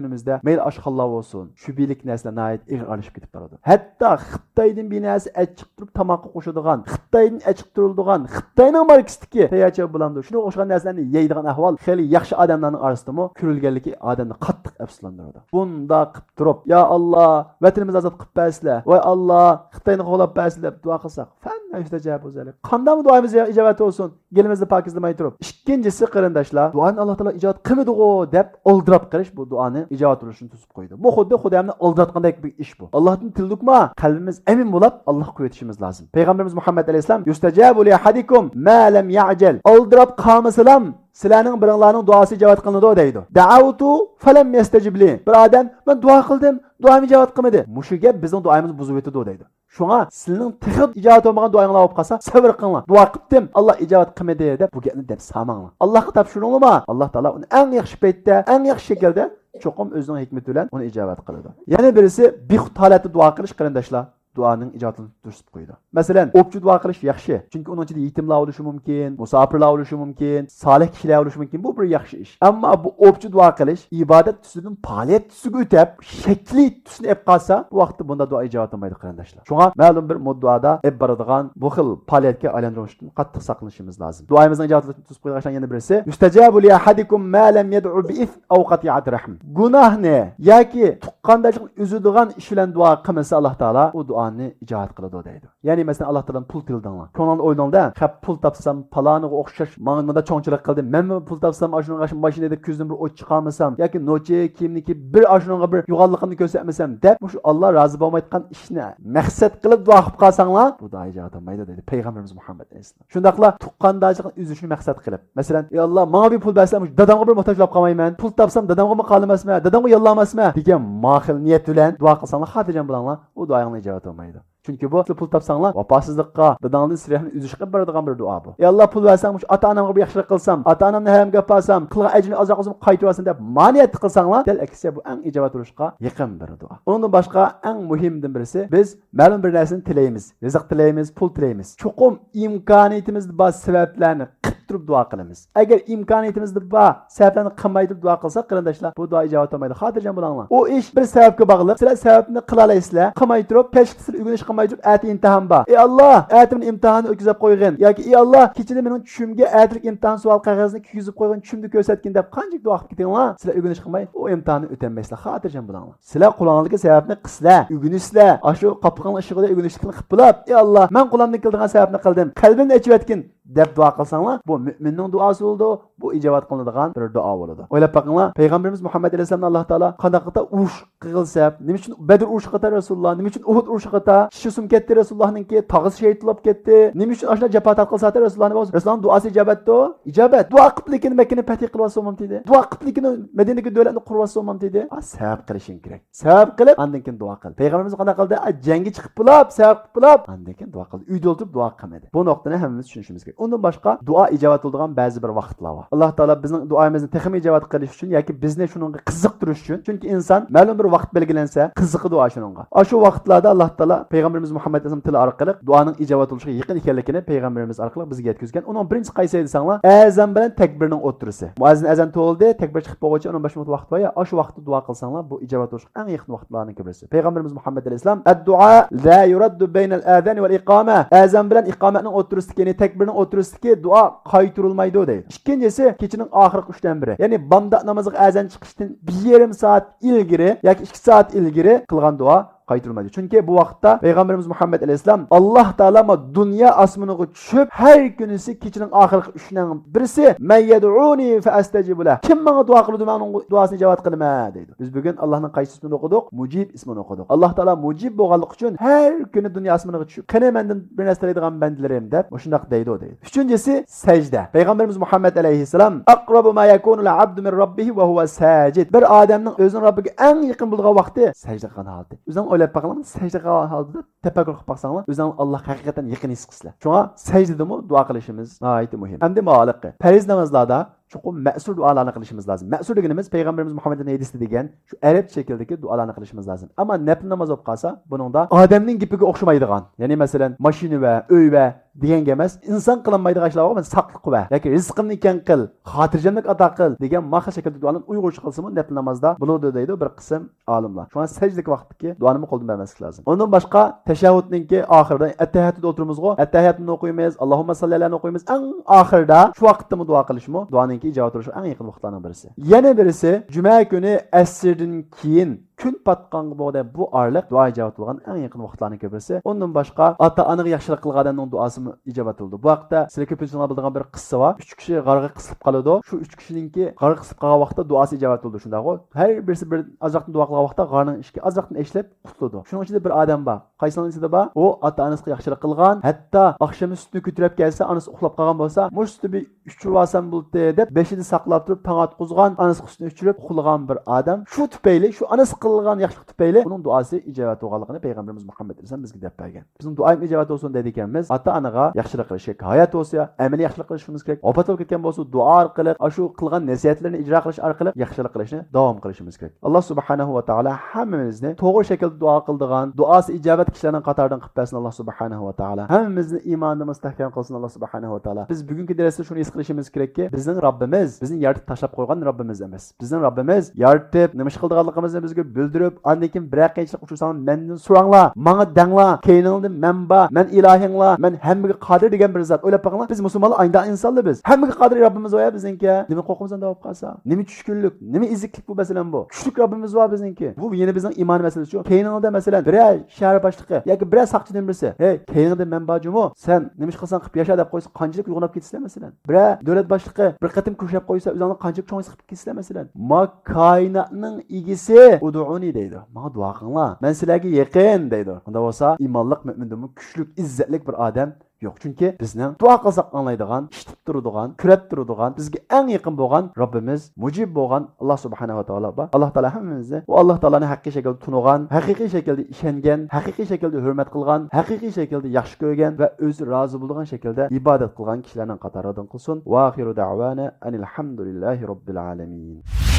كۈنىمىزدە مەيلى ئاشخانىلار بولسۇن، شۈبھىلىك نەرسىلەر ناھايىتى ئېغىر ئارىلىشىپ كېتىپ بارىدۇ. ھەتتا خىتايدىن بىر نەرسە ئەچىقتۇرۇپ تاماققا قوشىدىغان، خىتايدىن ئەچىقتۇرۇلىدىغان، خىتاينىڭ ماركىسىدىكى تەييارچە بولامدۇ، شۇنىڭغا ئوخشىغان نەرسىلەرنى يەيدىغان ئەھۋال خېلى ياخشى ئادەملەرنىڭ ئارىسىدىمۇ كۆرۈلگەنلىكى ئادەمنى قاتتىق ئەپسۇسلاندۇرىدۇ. بۇنداق قىلىپ تۇرۇپ، يا ئاللا، ۋەتىنىمىزنى ئازاد قىلىپ بەرسىلە، ۋاي ئاللا، خىتاينى قوغلاپ بەرسىلە دەپ دۇئا قىلساق، فەننا يۇستەجابۇ زالىك. قانداقمۇ دۇئايىمىز ئىجابەت بولسۇن؟ گېلىمىزنى پاكىزلىماي تۇرۇپ. ئىككىنچىسى، قېرىنداشلار، دۇئانى ئاللا تائالا ئىجابەت قىلمىدىغۇ دەپ ئالدىراپ قېلىش بۇ دۇئانى ئىجابەت بولۇشىنى توسۇپ قويىدۇ. بۇ خۇددى خۇدايىمنى ئالدىراتقاندەك بىر ئىش بۇ. ئاللاھتىن تىلىدۇقما، قەلبىمىز ئەمىن بولاپ، ئاللاھقا قويۇۋېتىشىمىز لازىم. پەيغەمبىرىمىز مۇھەممەد ئەلەيھىسسالام، يۇستەجابۇ لىئەھەدىكۇم ما لەم يەئجەل. ئالدىراپ قالمىسىلام، سىلەرنىڭ بىرىڭلارنىڭ دۇئاسى ئىجابەت قىلىنىدۇ دەيدۇ. دەئەۋتۇ فەلەم يەستەجىب لى. بىر ئادەم، مەن دۇئا قىلدىم، دۇئام ئىجابەت قىلمىدى. مۇشۇ گەپ بىزنىڭ دۇئايىمىزنى بۇزۇۋېتىدۇ دەيدۇ. شۇڭا سىلىنىڭ تېخى ئىجابەت بولمىغان دۇئايىڭلار بولۇپ قالسا، سەۋر قىلىڭلار. دۇئا قىپتىم، ئاللا ئىجابەت قىلمىدى دەپ بۇ گەپنى دەپ سالماڭلار. ئاللاھقا تاپشۇرۇڭلارما، ئاللا تائالا ئۇنى ئەڭ ياخشى پەيتتە، ئەڭ ياخشى شەكىلدە چوقۇم ئۆزىنىڭ ھېكمىتى بىلەن ئۇنى ئىجابەت قىلىدۇ. يەنە بىرسى، بىخۇد ھالەتتە دۇئا قىلىش، قېرىنداشلار، دۇئانىڭ ئىجابىتىنى توسۇپ قويىدۇ. مەسىلەن، ئوپچە دۇئا قىلىش ياخشى. چۈنكى ئۇنىڭ ئىچىدە يېتىملار بولۇشى مۇمكىن، مۇساپىرلار بولۇشى مۇمكىن، سالىھ كىشىلەر بولۇشى مۇمكىن. بۇ بىر ياخشى ئىش. ئەمما بۇ ئوپچە دۇئا قىلىش ئىبادەت تۈسىدىن پائالىيەت تۈسىگە ئۆتۈپ، شەكلىي تۈسنى ئېلىپ قالسا، بۇ ۋاقىتتا بۇنداق دۇئا ئىجابەت بولمايدۇ، قېرىنداشلار. شۇڭا مەلۇم بىر مۇددىئادا ئېلىپ بارىدىغان بۇ خىل پائالىيەتكە ئايلاندۇرۇشتىن قاتتىق ساقلىنىشىمىز لازىم. دۇئايىمىزنىڭ ئىجابىتىنى توسۇپ قويىدىغان ئىشلارنىڭ يەنە بىرسى، يۇستەجابۇ لىئەھەدىكۇم ما لەم يەدئۇ بىئىسم ئەۋ قەتىئەتى رەھىم. گۇناھنى ياكى تۇغقانداشلىقنى ئۈزىدىغان ئىش بىلەن دۇئا قىلمىسا، ئاللا تائالا ئۇ دۇئانى ئىجابەت قىلىدۇ دەيدۇ. يەنى مەسىلەن، ئاللا تائالادىن پۇل تىلىدىڭلار. كۆڭلۈڭلاردا ئويلاڭدا، خەپ پۇل تاپسام، پالانىغا ئوخشاش ماڭا مۇنداق چوڭچىلىق قىلدى، مەنمۇ پۇل تاپسام، ئاشۇنىڭغا ئاشۇ ماشىنا ھەيدەپ كۆزىدىن بىر ئوت چىقارمىسام، ياكى نوچى كىيىمنى كىيىپ بىر ئاشۇنىڭغا بىر يوغانلىقىمنى كۆرسەتمىسەم دەپ، مۇشۇ ئاللا رازى بولمايدىغان ئىشنى مەقسەت قىلىپ دۇئا قىلىپ قالساڭلار، بۇ دۇئا ئىجابەت بولمايدۇ دەيدۇ پەيغەمبىرىمىز مۇھەممەد ئەلەيھىسسالام. شۇنداقلا تۇغقانداشلىقنى ئۈزۈشنى مەقسەت قىلىپ، مەسىلەن، ئى ئاللا، ماڭا بىر پۇل بەرسەڭ، مۇشۇ دادامغا بىر موھتاج بولۇپ قالمايمەن، پۇل تاپسام دادامغىمۇ قالماسمەن، دادامغا ياللىماسمەن دېگەن ما خىل نىيەت بىلەن دۇئا قىلساڭلار، خاتىرجەم بولۇڭلار، ئۇ دۇئايىڭلار ئىجابەت بولمايدۇ. چۈنكى بۇ، سىلەر پۇل تاپساڭلار، ۋاپاسىزلىققا، داداڭدىن رەھمىنى ئۈزۈشكە بېرىدىغان بىر دۇئا بۇ. ئى ئاللا، پۇل بەرسەڭ، مۇشۇ ئاتا-ئانامغا بىر ياخشىلىق قىلسام، ئاتا-ئانامدىن ھەرەمگە ئاپارسام، قىلغان ئەجرىنى ئازراق بولسىمۇ قايتۇرۇۋالسام دەپ ما نىيەتتە قىلساڭلار، دەل ئەكسىچە بۇ ئەڭ ئىجابەت بولۇشقا يېقىن بىر دۇئا. ئۇنىڭدىن باشقا ئەڭ مۇھىمدىن بىرسى، بىز مەلۇم بىر نەرسىنى تىلەيمىز، رىزىق تىلەيمىز، پۇل تىلەيمىز. چوقۇم ئىمكانىيىتىمىزدە بار سەۋەبلەرنى قىلىپ تۇرۇپ دۇئا قىلىمىز. ئەگەر ئىمكانىيىتىمىزدە بار سەۋەبلەرنى قىلماي تۇرۇپ دۇئا قىلساق، قېرىنداشلار، بۇ دۇئا ئىجابەت بولمايدۇ. خاتىرجەم بولۇڭلار. ئۇ ئىش بىر سەۋەبكە باغلىق. سىلەر سەۋەبنى قىلالايسىلەر، قىلماي تۇرۇپ، كەچلىك سىلەر ئۆگىنىش قىلماي تۇرۇپ، ئەتە ئىمتىھان بار. ئى ئاللا، ئەتە مېنى ئىمتىھاننى ئۆتكۈزۈپ قويغىن. ياكى ئى ئاللا، كېچىدە مېنىڭ چۈشۈمگە ئەتىلىك ئىمتىھان سوئال قەغىزىنى كىيگۈزۈپ قويغىن، چۈشۈمدە كۆرسەتكىن دەپ قانچىلىك دۇئا قىلىپ كېتىڭلار، سىلەر ئۆگىنىش قىلماي، ئۇ ئىمتىھاننى ئۆتەلمەيسىلەر. خاتىرجەم بولۇڭلار. سىلەر قولۇڭلاردىكى سەۋەبنى قىلسىلەر، ئۆگىنىسىلەر. ئاشۇ قاپىقىڭلار ئىشىغىدە ئۆگىنىشلىكنى قىلىپ بولۇپ، ئى ئاللا، مەن قولۇمدىن كېلىدىغان سەۋەبنى قىلدىم، قەلبىمنى ئېچىۋەتكىن دەپ دۇئا قىلساڭلار، بۇ مۆمىننىڭ دۇئاسى بولىدۇ، بۇ ئىجابەت قىلىنىدىغان بىر دۇئا بولىدۇ. ئويلاپ بېقىڭلار، پەيغەمبىرىمىز مۇھەممەد ئەلەيھىسسالامنى ئاللا تائالا قانداق قىلدى؟ ئۇرۇش قىلغىلى سەۋەب، نېمە ئۈچۈن بەدر ئۇرۇشى قىلدى رەسۇلۇللا، نېمە ئۈچۈن ئۇھۇد ئۇرۇشى قىلدى، چىشى سۇنۇپ كەتتى رەسۇلۇللانىڭكى، تاغىسى شېھىت بولۇپ كەتتى، نېمە ئۈچۈن ئاشۇنداق جاپا تارتقىلى سەۋەب رەسۇلۇللا، رەسۇلۇللانىڭ دۇئاسى ئىجابەتتۇ؟ ئىجابەت. دۇئا قىپتىلىكىنى مەككىنى پەتھى قىلىۋاتسا بولمامتىدى؟ دۇئا قىپتىلىكىنى مەدىنىدىكى دۆلەتنى قۇرۇۋاتسا بولمامتىدى؟ ئا، سەۋەب قىلىشىڭ كېرەك. سەۋەب قىلىپ، ئاندىن كېيىن دۇئا قىل. پەيغەمبىرىمىز قانداق قىلدى؟ ئا، جەڭگە چىقىپ بولاپ، سەۋەب قىلىپ بولاپ، ئاندىن كېيىن دۇئا قىلدى. ئۆيدە ئولتۇرۇپ دۇئا قىلمىدى. بۇ نۇقتىنى ھەممىمىز چۈشىنىشىمىز كېرەك. ئۇندىن باشقا دۇئا ئىجابەت بولىدىغان بەزى بىر ۋاقىتلار بار. ئاللا تائالا بىزنىڭ دۇئايىمىزنى تېخىمۇ ئىجابەت قىلىش ئۈچۈن ياكى بىزنى شۇنىڭغا قىزىقتۇرۇش ئۈچۈن، چۈنكى ئىنسان مەلۇم بىر ۋاقىت بەلگىلەنسە قىزىقىدۇ شۇنىڭغا. ئاشۇ ۋاقىتلاردا ئاللا تائالا پەيغەمبىرىمىز مۇھەممەد ئەلەيھىسسالام تىلى ئارقىلىق دۇئانىڭ ئىجابەت بولۇشىغا يېقىن ئىكەنلىكىنى پەيغەمبىرىمىز ئارقىلىق بىزگە يەتكۈزگەن. ئۇنىڭ بىرىنچىسى قايسى دېسەڭلار، ئەزان بىلەن تەكبىرنىڭ ئوتتۇرىسى. مۇئەززىن ئەزان توۋلىدى، تەكبىر چىقىپ بولغۇچە ئون بەش مىنۇت ۋاقىت بار يا، ئاشۇ ۋاقىتتا دۇئا قىلساڭلار، بۇ ئىجابەت بولۇشقا ئەڭ يېقىن ۋاقىتلارنىڭكى بىرسى. پەيغەمبىرىمىز مۇھەممەد ئەلەيھىسسالام، «الدعاء لا يرد بين الأذان والإقامة». ئەزان بىلەن ئىقامەتنىڭ ئوتتۇرىسىدىكى، يەنى تەكبىرنىڭ ئوتتۇرىسىدىكى دۇئا قايتۇرۇلمايدۇ دەيدۇ. ئىككىنچىسى، كېچىنىڭ ئاخىرقى ئۈچتىن بىرى، يەنى بامدات نامىزىغا ئەزان چىقىشتىن بىر يېرىم سائەت ئىلگىرى ياكى ئىككى سائەت ئىلگىرى قىلغان دۇئا قايتۇرۇلمايدۇ. چۈنكى بۇ ۋاقىتتا پەيغەمبىرىمىز مۇھەممەد ئەلەيھىسسالام، «ئاللا تائالا ما دۇنيا ئاسمىنىغا چۈشۈپ، ھەر كۈنىسى كېچىنىڭ ئاخىرقى ئۈچنىڭ بىرسى، من يدعوني فأستجب له. كىم ماڭا دۇئا قىلىدۇ، مەن ئۇنىڭ دۇئاسىنى ئىجابەت قىلىمەن» دەيدۇ. بىز بۈگۈن ئاللانىڭ قايسى ئىسمىنى ئوقۇدۇق؟ مۇجىب ئىسمىنى ئوقۇدۇق. ئاللا تائالا مۇجىب بولغانلىقى ئۈچۈن ھەر كۈنى دۇنيا ئاسمىنىغا چۈشۈپ، «قېنى مەندىن بىر نەرسە تىلەيدىغان بەندىلىرىم» دەپ مۇشۇنداق دەيدۇ دەيدۇ. ئۈچىنچىسى، سەجدە. پەيغەمبىرىمىز مۇھەممەد ئەلەيھىسسالام، «أقرب ما يكون العبد من ربه وهو ساجد». بىر ئادەمنىڭ ئۆزىنىڭ رەببىگە ئەڭ يېقىن بولىدىغان ۋاقتى سەجدە قىلغان ھالىتى. ئۆزۈڭ ئويلاپ باقىڭلار، سەجدە قىلغان ھالىتىدا تەپەككۇر قىلىپ باقساڭلار، ئۆزۈڭلار ئاللاغا ھەقىقەتەن يېقىن ھېس قىلىسىلەر. شۇڭا سەجدىدىمۇ دۇئا قىلىشىمىز ناھايىتى مۇھىم. ئەمدى ماۋۇ ھېلىقى پەرز نامازلاردا چوقۇم مەسۇر دۇئالارنى قىلىشىمىز لازىم. مەسۇر دېگىنىمىز پەيغەمبىرىمىز مۇھەممەدنىڭ ھەدىسىدە دېگەن شۇ ئەرەبچە شەكىلدىكى دۇئالارنى قىلىشىمىز لازىم. ئەمما نەپلى ناماز بولۇپ قالسا، بۇنىڭدا ئادەمنىڭ گېپىگە ئوخشىمايدىغان، يەنى مەسىلەن، ماشىنا ۋە ئۆي ۋە دېگەنگە ئەمەس، ئىنسان قىلالمايدىغان ئىشلار بار، مەسىلەن، ساقلىق ۋە ياكى رىزقىمنى كەڭ قىل، خاتىرجەملىك ئاتا قىل دېگەن مانا شۇ شەكىلدە دۇئالارنى ئۇيغۇرچە قىلسىمۇ نەپلى نامازدا بولىدۇ دەيدۇ بىر قىسىم ئالىملار. شۇڭا سەجدىدىكى ۋاقىتتىكى دۇئانىمۇ قولدىن بەرمەسلىك لازىم. ئۇندىن باشقا تەشەھھۇدنىڭكى ئاخىرىدا ئەتتەھىياتتا ئولتۇرىمىزغۇ، ئەتتەھىياتنى ئوقۇيمىز، ئاللاھۇممە ساللى ئەلەنى ئوقۇيمىز. ئەڭ ئاخىرىدا شۇ ۋاقىتتىمۇ دۇئا قىلىشمۇ دۇئانىڭكى ئىجابەت بولۇشىغا ئەڭ يېقىن ۋاقىتلارنىڭ بىرسى. يەنە بىرسى، جۈمە كۈنى ئەسىردىن كېيىن كۈن پاتقانغا بولغۇدەك بۇ ئارىلىق دۇئا ئىجابەت بولغان ئەڭ يېقىن ۋاقىتلارنىڭكى بىرسى. ئۇندىن باشقا ئاتا ئانىغا ياخشىلىق قىلغان ئادەمنىڭ دۇئاسىمۇ ئىجابەت بولىدۇ. بۇ ھەقتە سىلەر كۆپىنچىلەر بىلىدىغان بىر قىسسە بار. ئۈچ كىشى غارغا قىسىلىپ قالىدۇ. شۇ ئۈچ كىشىنىڭكى غارغا قىسىلىپ قالغان ۋاقىتتا دۇئاسى ئىجابەت بولىدۇ، شۇنداقغۇ؟ ھەر بىرسى بىر ئازراقتىن دۇئا قىلغان ۋاقىتتا غارنىڭ ئىشىكى ئازراقتىن ئېچىلىپ قۇتۇلىدۇ. شۇنىڭ ئىچىدە بىر ئادەم بار. قايسىلارنىڭ ئىچىدە بار؟ ئۇ ئاتا ئانىسىغا ياخشىلىق قىلغان، ھەتتا ئاخشىمى سۈتنى كۆتۈرۈپ كەلسە، ئانىسى ئۇخلاپ قالغان بولسا، مۇشۇ سۈتنى بىر ئىچۈرۈۋالسام بولدى دەپ بېشىدا ساقلاپ تۇرۇپ تاڭ ئاتقۇزغان، ئانىسىغا سۈتنى ئىچۈرۈپ ئۇخلىغان بىر ئادەم شۇ تۈپەيلى، شۇ ئانىسى قىلغان ياخشىلىق تۈپەيلى ئۇنىڭ دۇئاسى ئىجابەت بولغانلىقىنى پەيغەمبىرىمىز مۇھەممەد ئەلەيھىسسالام بىزگە دەپ بەرگەن. بىزنىڭ دۇئايىمىز ئىجابەت بولسۇن دەيدىكەنمىز، ئاتا ئانىغا ياخشىلىق قىلىشكە ھايات بولسا، ئەمەلىي ياخشىلىق قىلىشىمىز كېرەك. ۋاپات بولۇپ كەتكەن بولسا، دۇئا ئارقىلىق، ئاشۇ قىلغان نەسىھەتلىرىنى ئىجرا قىلىش ئارقىلىق ياخشىلىق قىلىشنى داۋام قىلىشىمىز كېرەك. ئاللا سۇبھانەھۇ ۋە تائالا ھەممىمىزنى توغرا شەكىلدە دۇئا قىلىدىغان، دۇئاسى ئىجابەت كىشىلەرنىڭ قاتارىدىن قىلىپ بەرسۇن ئاللا سۇبھانەھۇ ۋە تائالا. ھەممىمىزنى ئىماندا مۇستەھكەم قىلسۇن ئاللا سۇبھانەھۇ ۋە تائالا. بىز بۈگۈنكى دەرستە شۇنى ھېس قىلىشىمىز كېرەككى، بىزنىڭ رەببىمىز بىزنى يارىتىپ تاشلاپ قويغان رەببىمىز ئەمەس. بىزنىڭ رەببىمىز يارىتىپ، نېمە ئىش قىلىدىغانلىقىمىزنى بىزگە بىلدۈرۈپ، ئاندىن كېيىن بىرەر قىيىنچىلىق ئۇچرىساڭلار مەندىن سوراڭلار، ماڭا دەڭلار، كەينىڭلاردا مەن بار، مەن ئىلاھىڭلار، مەن ھەممىگە قادىر دېگەن بىر زات. ئويلاپ بېقىڭلار، بىز مۇسۇلمانلار ئاينداق ئىنسانلار بىز. ھەممىگە قادىر رەببىمىز بار يا بىزنىڭكى. نېمە قورقىمىز ئەمدى بولۇپ قالسا؟ نېمە چۈشكۈنلۈك، نېمە ئېزىكلىك بۇ مەسىلەن بۇ؟ كۈچلۈك رەببىمىز بار بىزنىڭكى. بۇ يەنە بىزنىڭ ئىمان مەسىلىسى شۇ. كەينىڭلاردا مەسىلەن بىرەر شەھەر باشلىقى ياكى بىرەر ساقچىدىن بىرسى، ھەي، كەينىڭدە مەن بار جۇمۇ، سەن نېمە ئىش قىلساڭ قىپ ياشا دەپ قويسا قانچىلىك ئويغىنىپ كېتىسىلەر مەسىلەن. بىرەر دۆلەت باشلىقى بىر قېتىم كۆرۈشۈپ قويسا ئۆزۈڭلار قانچىلىك چوڭ ھېس قىلىپ كېتىسىلەر مەسىلەن. ما كائىناتنىڭ ئىگىسى ئۇدئۇنى دەيدۇ. ماڭا دۇئا قىلىڭلار. مەن سىلەرگە يېقىن دەيدۇ. ئۇنداق بولسا ئىمانلىق مۆمىندىنمۇ كۈچلۈك، ئىززەتلىك بىر ئادەم يوق. چۈنكى بىزنىڭ دۇئا قىلساق ئاڭلايدىغان، ئىشىتىپ تۇرىدىغان، كۆرۈپ تۇرىدىغان، بىزگە ئەڭ يېقىن بولغان رەببىمىز، مۇجىب بولغان ئاللا سۇبھانەھۇ ۋە تائالا بار. ئاللا تائالا ھەممىمىزنى ۋە ئاللا تائالانى ھەقىقىي شەكىلدە تونۇغان، ھەقىقىي شەكىلدە ئىشەنگەن، ھەقىقىي شەكىلدە ھۆرمەت قىلغان، ھەقىقىي شەكىلدە ياخشى كۆرگەن ۋە ئۆزى رازى بولىدىغان شەكىلدە ئىبادەت قىلغان كىشىلەرنىڭ قاتارىدىن قىلسۇن. ۋاخىرۇ دەۋانا ئەنىل ھەمدۇلىللاھى رەببىل ئالەمىن.